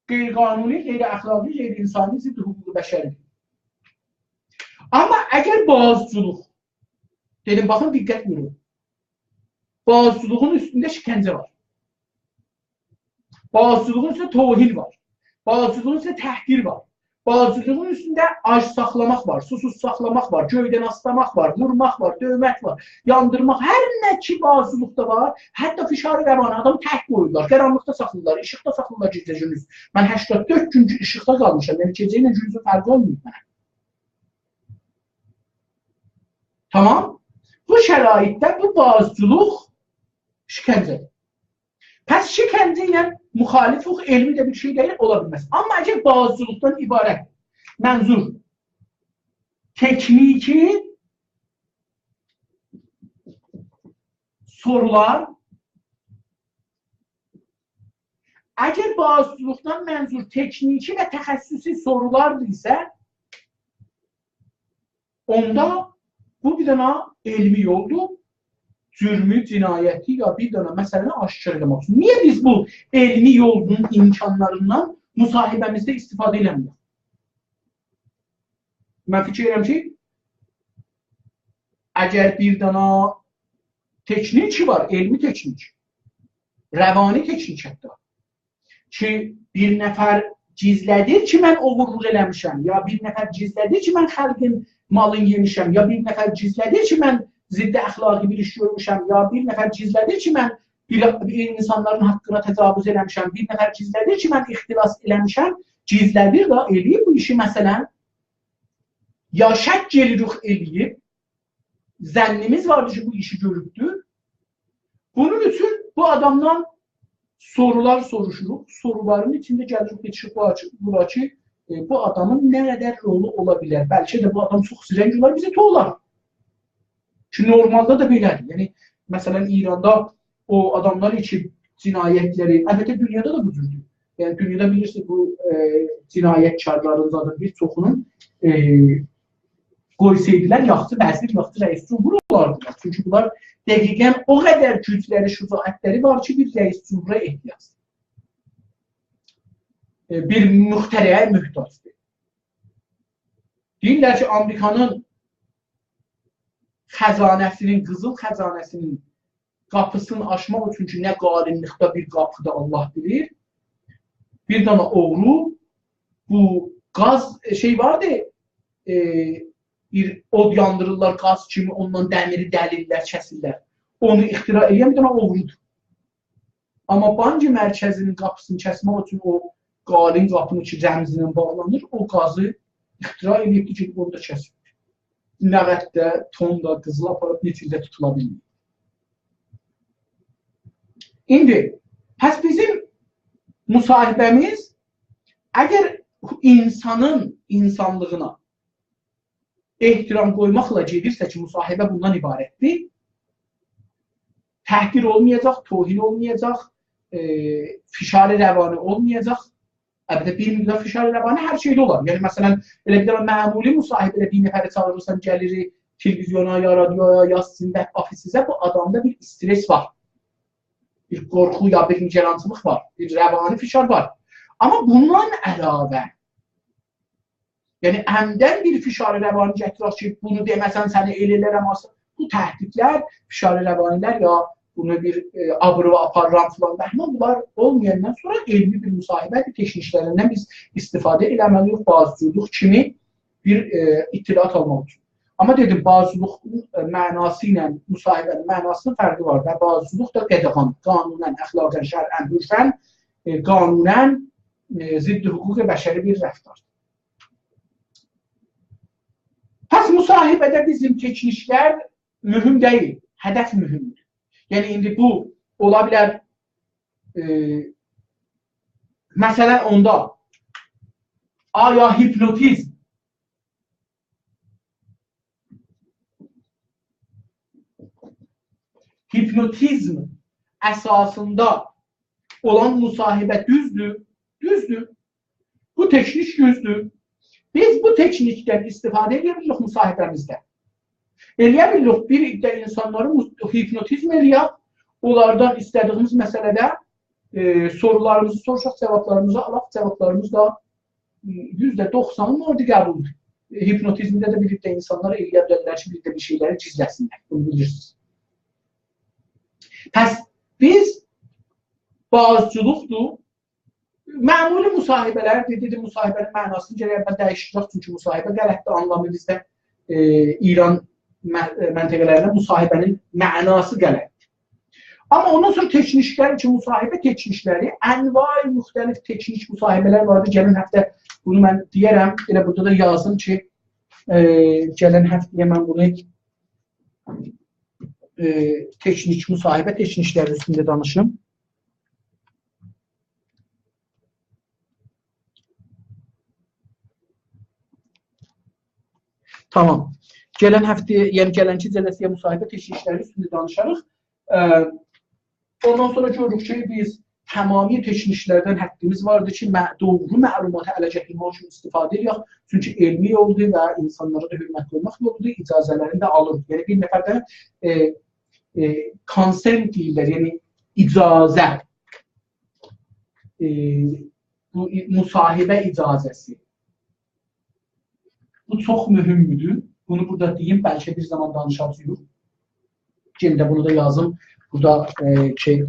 غیرقانونی، غیراخلاقی، غیرانسانی، ضد حقوق بشری. آمما اگر بازجولوق، دئدیم، باخین، دقت بویورون. بازجولوغون اوستونده شکنجه وار. بازجولوغون اوستونده توهین وار. بازجولوغون اوستونده تحقیر وار. بازجولوغون اوستونده آج ساخلاماق وار، سوسوز ساخلاماق وار، گؤیدن آسلاماق وار، وورماق وار، دؤیمک وار، یاندیرماق، هر نه کی بازجولوقدا وار، حتی فشار روانی، آدامی تک قویورلار، قارانلیقدا ساخلاییرلار، ایشیقدا ساخلاییرلار گئجه گوندوز. من هشتاد دؤرد گون ایشیقدا قالمیشام، یعنی گئجه ایله گوندوزون فرقی اولماییب منه. تامام؟ بو شرایطده بو بازجولوق شکنجه‌دیر. پس شکنجه ایله مخالف یوخ، علمی ده بیر شئی دئییل، اولا بیلمز. آمما اگر بازجولوقدان عبارت منظور تکنیکی سورولار، اگر بازجولوقدان منظور تکنیکی و تخصصی سورولاردیر ایسه، اوندا بو بیر دنه علمی یولدور. جرمی، جنایتی یا بیر دنه مسئله‌نی آشکار ائله‌مک اوچون. نییه بیز بو علمی یولون امکانلاریندان مصاحبه‌میزده استفاده ائله‌میریک؟ من فیکیر ائدیرم کی، اگر بیر دنه تکنیک وار، علمی تکنیک، روانی تکنیک حتی، کی، بیر نفر گیزله‌دیر کی، من اوغورلوق ائله‌میشم، یا بیر نفر گیزله‌دیر کی، من خالقین مالین یئمیشم، یا بیر نفر گیزله‌دیر کی، من ضد اخلاقی بیر ایش گؤرموشم، یا بیر نفر گیزله‌دیر کی، من بیر، بیر اینسانلارین حاققینا تجاوز ائله‌میشم، بیر نفر گیزله‌دیر کی، من اختلاس ائله‌میشم. گیزله‌دیر ده، ائله‌ییب بو ایشی، مثلا، یا شک ائله‌ییریک، ائله‌ییب، ظنّیمیز واردیر کی، بو ایشی گؤروبدور. بونون اوچون بو آدامدان سورولار سوروشوروق. سورولارین ایچینده گلیریک، یئتیشیریک بورا کی، بورا کی، ائ، بو آدامین نه قدر رولو اولا بیلر؟ بلکه ده بو آدام چوخ زرنگ اولار، بیزی توولار. کی، نورمالدا دا بئله‌دیر. یعنی، مثلا، ایراندا او آداملار کی، جنایتلری، البته، دونیادا دا بو جوردور. یعنی، دونیادا بیلیرسینیز، بو، ائ، جنایتکارلارین زادین بیر چوخونون، ائ، قویسایدیلار، یاخشی وزیر، یاخشی رئیس جمهور اولاردیلار. چونکی بونلار دقیقا او قدر گوجلری، شجاعتلری وار کی، بیر رئیس جمهورا احتیاجدیر. ائ، بیر مخترعه محتاجدیر. دئییرلر کی، آمریکانین خزانه‌سینین، قیزیل خزانه‌سینین قاپیسینی آچماق اوچون کی، نه قالینلیکده بیر قاپیدا الله بیلیر، بیر دنه اوغرو، بو گاز، ائ، شئی واردی، ائ، بیر اود یاندیریرلار، گاز کیمی، اوندان دمیری دلیرلر، کسیرلر. اونو اختراع ائله‌ین بیر دنه اوغرودور. آمما بانک مرکزی‌نین قاپیسینی کسمک اوچون او قالین قاپینی کی، رمزله باغلانیر، او گازی اختراع ائله‌ییبدیر کی، اونو دا کسیب. نه قدر ده تون دا قیزیل آپاریب نئچه ایل ده توتولا بیلمیر. ایندی، پس بیزیم مصاحبه‌میز، اگر اینسانین اینسانلیغینا احترام قویماقلا گئدیرسه کی، مصاحبه بوندان عبارتدیر، تحقیر اولمایاجاق، توهین اولمایاجاق، ائ، فشار روانی اولمایاجاق. البته، بیر مقدار فشار روانی هر شئیده اولار. یعنی، مثلا، ائله بیر دنه معمولی مصاحبه‌ده بیر نفری چاغیریرسان، گلیر تلویزیونا، یا رادیویا، یا سیزین ده آفیسینیزه، بو آدامدا بیر استرس وار. بیر قورخو یا بیر نگرانچیلیق وار، بیر روانی فشار وار. آمما بوندان علاوه، یعنی، عمداً بیر فشار روانی گتیرک کی، بونو دئمه‌سن سنی ائله‌یرم، آسین. بو تهدیدلر، فشار روانی‌لر یا بونو بیر، ائ، آبرووا آپاریرام فلان، بهمان، بونلار اولمایاندان سونرا علمی بیر مصاحبه‌دیر، تکنیکلریندن بیز استفاده ائله‌مه‌لی‌ییک، بازجولوق کیمی بیر، ائ، اطلاعات آلماق اوچون. آمما دئدیم، بازجولوق، ائ، معناسی ایله مصاحبه‌نین معناسینین فرقی وار و بازجولوق دا قدغن، قانوناً، اخلاقاً، شرعاً، عرفاً، ائ، قانوناً، ائ، ضد حقوق بشری بیر رفتاردیر. پس مصاحبه‌ده بیزیم تکنیکلر مهم دئییل، هدف مهمدور. یعنی ایندی بو اولا بیلر، ائ، مثلا اوندا آیا هیپنوتیزم، هیپنوتیزم اساسیندا اولان مصاحبه دوزدور؟ دوزدور. بو تکنیک دوزدور. بیز بو تکنیکدن استفاده ائله‌یه بیلیریک مصاحبه‌میزده. ائله‌یه بیلیریک بیر عده اینسانلاری مو-، هیپنوتیزم ائله‌یک، اونلاردان ایسته‌دیگیمیز مسئله‌ده، ائ، سورولاریمیزی سوروشاق، جاوابلاریمیزی آلاق، جاوابلاریمیز دا، ائ، یوزده دوخسانی اورادا قبولدور. ائ، هیپنوتیزمده ده بیر عده اینسانلار ائله‌یه بیلرلر کی، بیر ده بیر شئیلری گیزله‌سینلر. بونو بیلیرسینیز. پس بیز بازجولوقدور، معمولی مصاحبه‌لر، دئدیم، مصاحبه‌نین معناسینی گرک اول دییشدیرک، چونکی مصاحبه غلطدیر، آنلامیمیزدا، ائ، ایران م-، ائ، منطقه‌لرینده مصاحبه‌نین معناسی غلطدیر. آمما اوندان سونرا تکنیکلر کی، مصاحبه تکنیکلری، انواع مختلف تکنیک مصاحبه‌لر واردیر. گلن هفته بونو من دئیه‌رم، ائله بورادا دا یازدیم کی، ائ، گلن هفته‌یه من بونو، ائ، تکنیک، مصاحبه تکنیکلری اوستونده دانیشیم. تامام. گلن هفته، یعنی گلنکی جلسه‌یه مصاحبه تکنیکلری اوستونده دانیشاریق. ائ، اوندان سونرا گؤروروک کی، بیز تمامی تکنیکلردن حقیمیز واردیر کی، مع-، دوغرو معلوماتی اله گتیرمک اوچون استفاده ائدک. چونکی علمی یولدور و اینسانلارا دا حؤرمت قویماق یولودور. اجازه‌لرینی ده آلیر. یعنی بیر نفر ده، ائ، ائ، consent دئییرلر، یعنی اجازه. ائ، بو ای-، مصاحبه اجازه‌سی. بو چوخ مهمدور. بونو بورادا دئییم، بلکه بیر زامان دانیشاجاغیق. یئنه ده بونو دا یازیم. بورادا، ائ، شئی،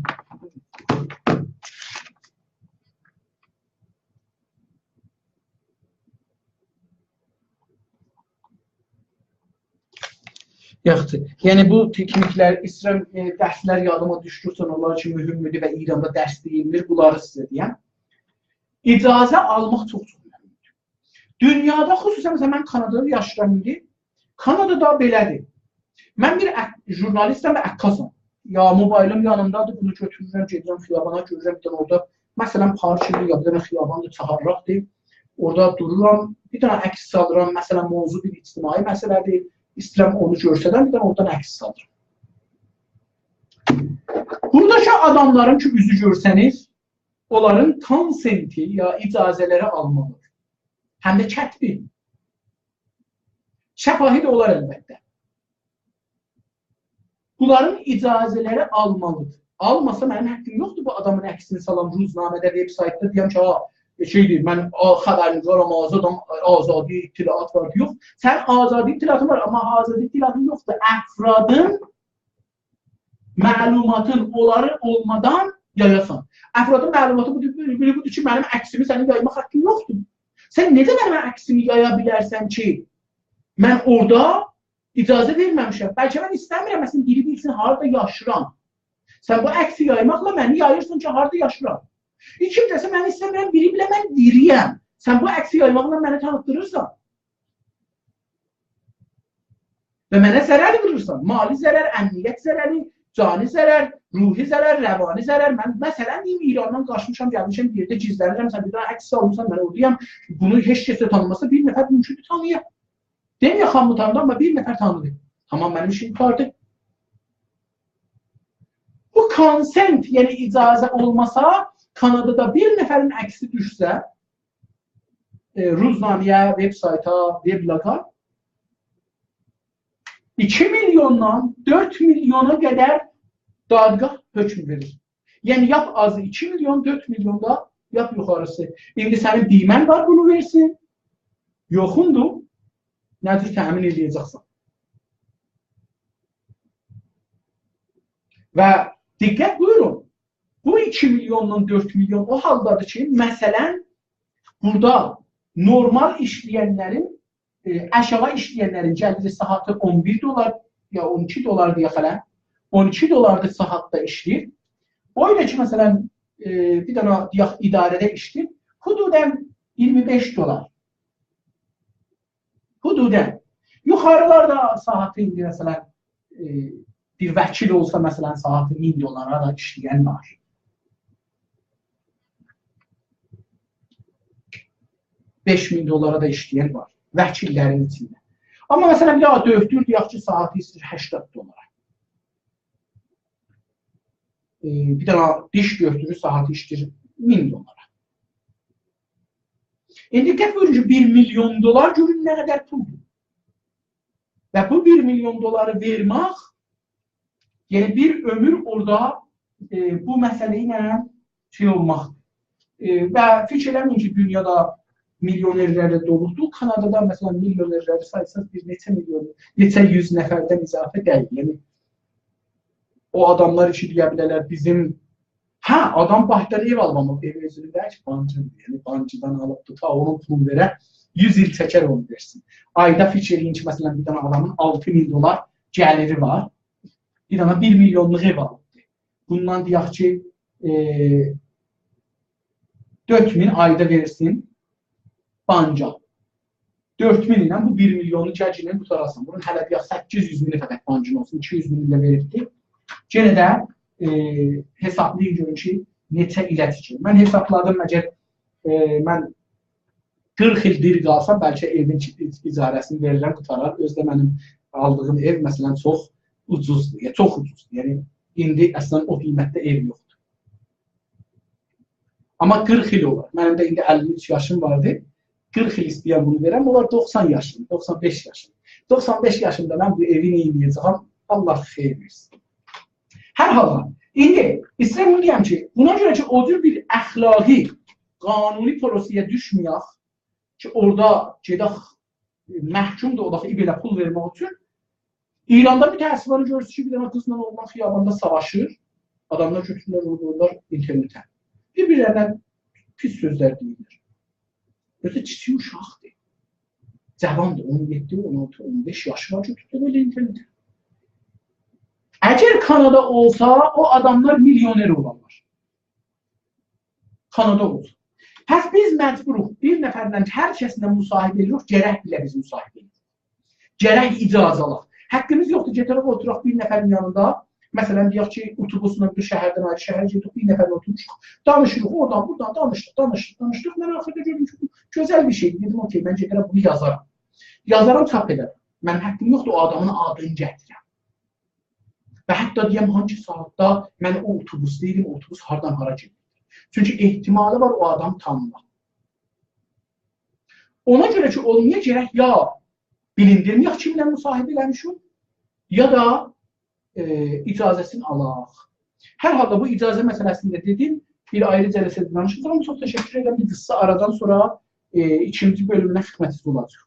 یاخشی. یعنی بو تکنیکلر، ایسته‌ییرم، ائ، درسلر یادیما دوشدورسون، اونلار کی مهمدور و ایراندا درس دئییلمیر، بونلاری سیزه دئیم. اجازه آلماق چوخ چوخ مهمدور. دونیادا، خصوصاً مثلاً من کانادادا یاشاییرام ایندی. کانادادا بئله‌دیر. من بیر عک-، ژورنالیستم و عکاسام. یا موبایلیم یانیمدادیر، بونو گؤتورورم، گئدیرم خیابانا، گؤرورم بیر دنه اورادا، مثلاً، پارکیندیر، یا بیر دنه خیاباندیر، چهارراهدیر. اورادا دورورام، بیر دنه عکس سالیرام، مثلاً، موضوع بیر اجتماعی مسئله‌دیر، ایسته‌ییرم اونو گؤرسدم، بیر دنه اورادان عکس سالیرام. بوراداکی آداملارین کی، اوزو گؤرسنیر، اونلارین کانسنتی یا اجازه‌لری آلمالیدیر. هم ده کتبی. شفاهی ده اولار البته. بونلارین اجازه‌لری آلمالیدیر. آلماسا منیم حقیم یوخدور بو آدامین عکسینی سالام روزنامه‌ده، وب‌سایتدا، دئیم کی، ها، شئیدیر، من آ-، خبرنگارام، آزادام، آزادی اطلاعات وار. یوخ، سن آزادی اطلاعاتین وار، آمما آزادی اطلاعاتین یوخدور افرادین معلوماتین اونلاری اولمادان یایاسان. افرادین معلوماتی بودور، بیری بودور کی، منیم عکسیمی سنین یایماق حقین یوخدور. سن نئجه منیم عکسیمی یایا بیلرسن کی، من اورادا اجازه وئرمه‌میشم؟ بلکه من ایسته‌میرم، مثلاً، بیری بیلسین هاردا یاشیرام. سن بو عکسی یایماقلا منی یاییرسان کی، هاردا یاشیرام. ایکینجیسی، من ایسته‌میرم بیری بیله من دیری‌یم. سن بو عکسی یایماقلا منی تانیتدیریرسان. و منه ضرر وورورسان. مالی ضرر، امنیت ضرری، جانی ضرر، روحی ضرر، روانی ضرر. من، مثلاً، دئییم، ایراندان قاچمیشام، گلمیشم بیر یئرده گیزله‌نیرم، سن بیر دنه عکس سالمیسان، من اورادایام. بونو هئچ کس ده تانیماسا، بیر نفر مومکوندور تانییا. دئمه‌یک هامی تانیدی، آمما بیر نفر تانیدی. تامام، منیم ایشیم قوتاردی. بو کانسنت، یعنی اجازه اولماسا، کانادادا بیر نفرین عکسی دوشسه، ائ، روزنامه‌یه، وب‌سایتا، وبلاگا، ایکی میلیوندان دؤرد میلیونا قدر دادگاه حکم وئریر. یعنی، لاپ آزی ایکی میلیون، دؤرد میلیون دا لاپ یوخاریسی. ایندی سنین بیمه‌ن وار، بونو وئرسین. یوخوندور، نه جور تأمین ائله‌یه‌جکسن؟ و دقت بویورون، بو ایکی میلیوندان دؤرد میلیون او حالدادیر کی، مثلاً، بورادا نورمال ایشله‌ینلرین، ائ، آشاغی ایشله‌ینلرین گلیری ساعاتی اون بیر دلار یا اون ایکی دلار دئیک هله، اون ایکی دلاردیر ساعاتدا ایشله‌ییر. او ایله کی، مثلاً، ائ، بیر دنه، دئیک، اداره‌ده ایشله‌ییر، حدوداً اییرمی بئش دلار. حدوداً. یوخاریلاردا ساعاتی ایندی، مثلاً، ائ، بیر وکیل اولسا، مثلاً، ساعاتی مین دلارا دا ایشله‌ین وار. بئش مین دلارا دا ایشله‌ین وار. وکیللرین ایچینده. آمما، مثلاً، بیر دنه دؤکتور، دئیک کی، ساعاتی ایسته‌ییر هشتاد دلارا. ائ، بیر دنه دیش دؤکتورو ساعاتی ایشله‌ییر مین دلارا. ایندی دقت بویورون کی، بیر میلیون دلار گؤرون نه قدر پولدور. و بو بیر میلیون دلاری وئرمک، یعنی بیر عؤمور اورادا، ائ، بو مسئله ایله شئی اولماق. ائ، و فیکیر ائله‌مه‌یین کی، دونیادا میلیونرلرله دولودور. کانادادا، مثلاً، میلیونرلری سایساز، بیر نئچه میلیون، نئچه یوز نفردن اضافه دئییل. یعنی، او آداملار کی، دئیه بیلرلر، بیزیم، هه، آدام بانکدان ائو آلیب، آمما ائو اؤزونون دئییل کی، بانکین، یعنی بانکدان آلیبدیر، تا اونون پولونو وئره، یوز ایل چکر اونو وئرسین. آیدا فیکیر ائله‌یین کی، مثلاً، بیر دنه آدامین آلتی مین دلار گلیری وار، بیر دنه بیر میلیونلوق ائو آلیبدیر. بوندان دئیک کی، ائ، دؤرد مین آیدا وئرسین بانکا. دؤرد مین ایله بو بیر میلیونو گرگینن قوتاراسان. بونون هله دئیک سککیز یوز مینی فقط بانکین اولسون، ایکی یوز مینی ده وئریبدی. یئنه ده، ائ، حسابلایین گؤرون کی، نئچه ایله چکیر. من حسابلادیم، اگر، ائ، من قیرخ ایل دیری قالسام، بلکه ائوین کی-، اجاره‌سینی وئریرم، قوتارار. اؤزو ده منیم آلدیغیم ائو، مثلاً، چوخ اوجوزدور، یا چوخ اوجوزدور. یعنی، ایندی اصلاً او قیمتده ائو یوخدور. آمما قیرخ ایل اولار. منیم ده ایندی اللی اوچ یاشیم واردی. قیرخ ایل ایسته‌یم بونو وئرم، اولار دوخسان یاشیم، دوخسان بئش یاشیم. دوخسان بئش یاشیمدا من بو ائوی نه ائده‌جه‌یم؟ الله خئیر وئرسین. هر حالدا، ایندی ایسته‌ییرم بونو دئیم کی، بونا گؤره کی، او جور بیر اخلاقی، قانونی پروسه‌یه دوشمه‌یک کی، اورادا گئدک، محکوم دا اولاق، بئله پول وئرمک اوچون. ایراندا متأسفانه گؤرورسونوز کی، بیر دنه قیزلا اوغلان خیاباندا ساواشیر. آداملار گؤتورورلر، اونو قویورلار اینترنته. بیر-بیرلرینه پیس سؤزلر دئییرلر. اؤزو کیچیک اوشاقدیر. جاواندیر، اون یئددی، اون آلتی، اون بئش یاشی وار، گؤتورورلر ائله اینترنته. اگر کانادا اولسا، او آداملار میلیونر اولارلار. کانادا اولسا. پس بیز مجبوروق بیر نفرله، هر کسله مصاحبه ائدیریک، گرک بیله بیز مصاحبه ائدیریک. گرک اجازه آلاق. حقیمیز یوخدور، گئدک اوتوراق بیر نفرین یانیندا. مثلا، دئیک کی، اوتوبوسلا بیر شهردن آیری شهره گئدیریک، بیر نفرله اوتورموشوق. دانیشیریق، اورادان، بورادان دانیشدیق، دانیشدیق، دانیشدیق. من آخیردا گؤردوم کی، بو گؤزل بیر شئیدیر. دئدیم، «اوکی، من گئدیرم بونو یازارام.» یازارام، چاپ ائدرم. منیم حقیم یوخدور او آدامین آدینی گتیرم. و حتی دئیم، هانسی ساعاتدا من او اوتوبوسدا ایدیم، او اوتوبوس هاردان هارا گئدیر. چونکی احتمالی وار، او آدام تانیماق. اونا گؤره کی، اولمایا گرک یا بیلیندیرمه‌یک کیمله مصاحبه ائله‌میشیک، یا دا، ائ، اجازه‌سینی آلاق. هر حالدا بو اجازه مسئله‌سینی ده دئدیم، بیر آیری جلسه‌ده دانیشاجاغام. چوخ تشکر ائدیرم. بیر قیسا آرادان سونرا، ائ، ایکینجی بؤلومونه خدمتینیزده اولاجاغام.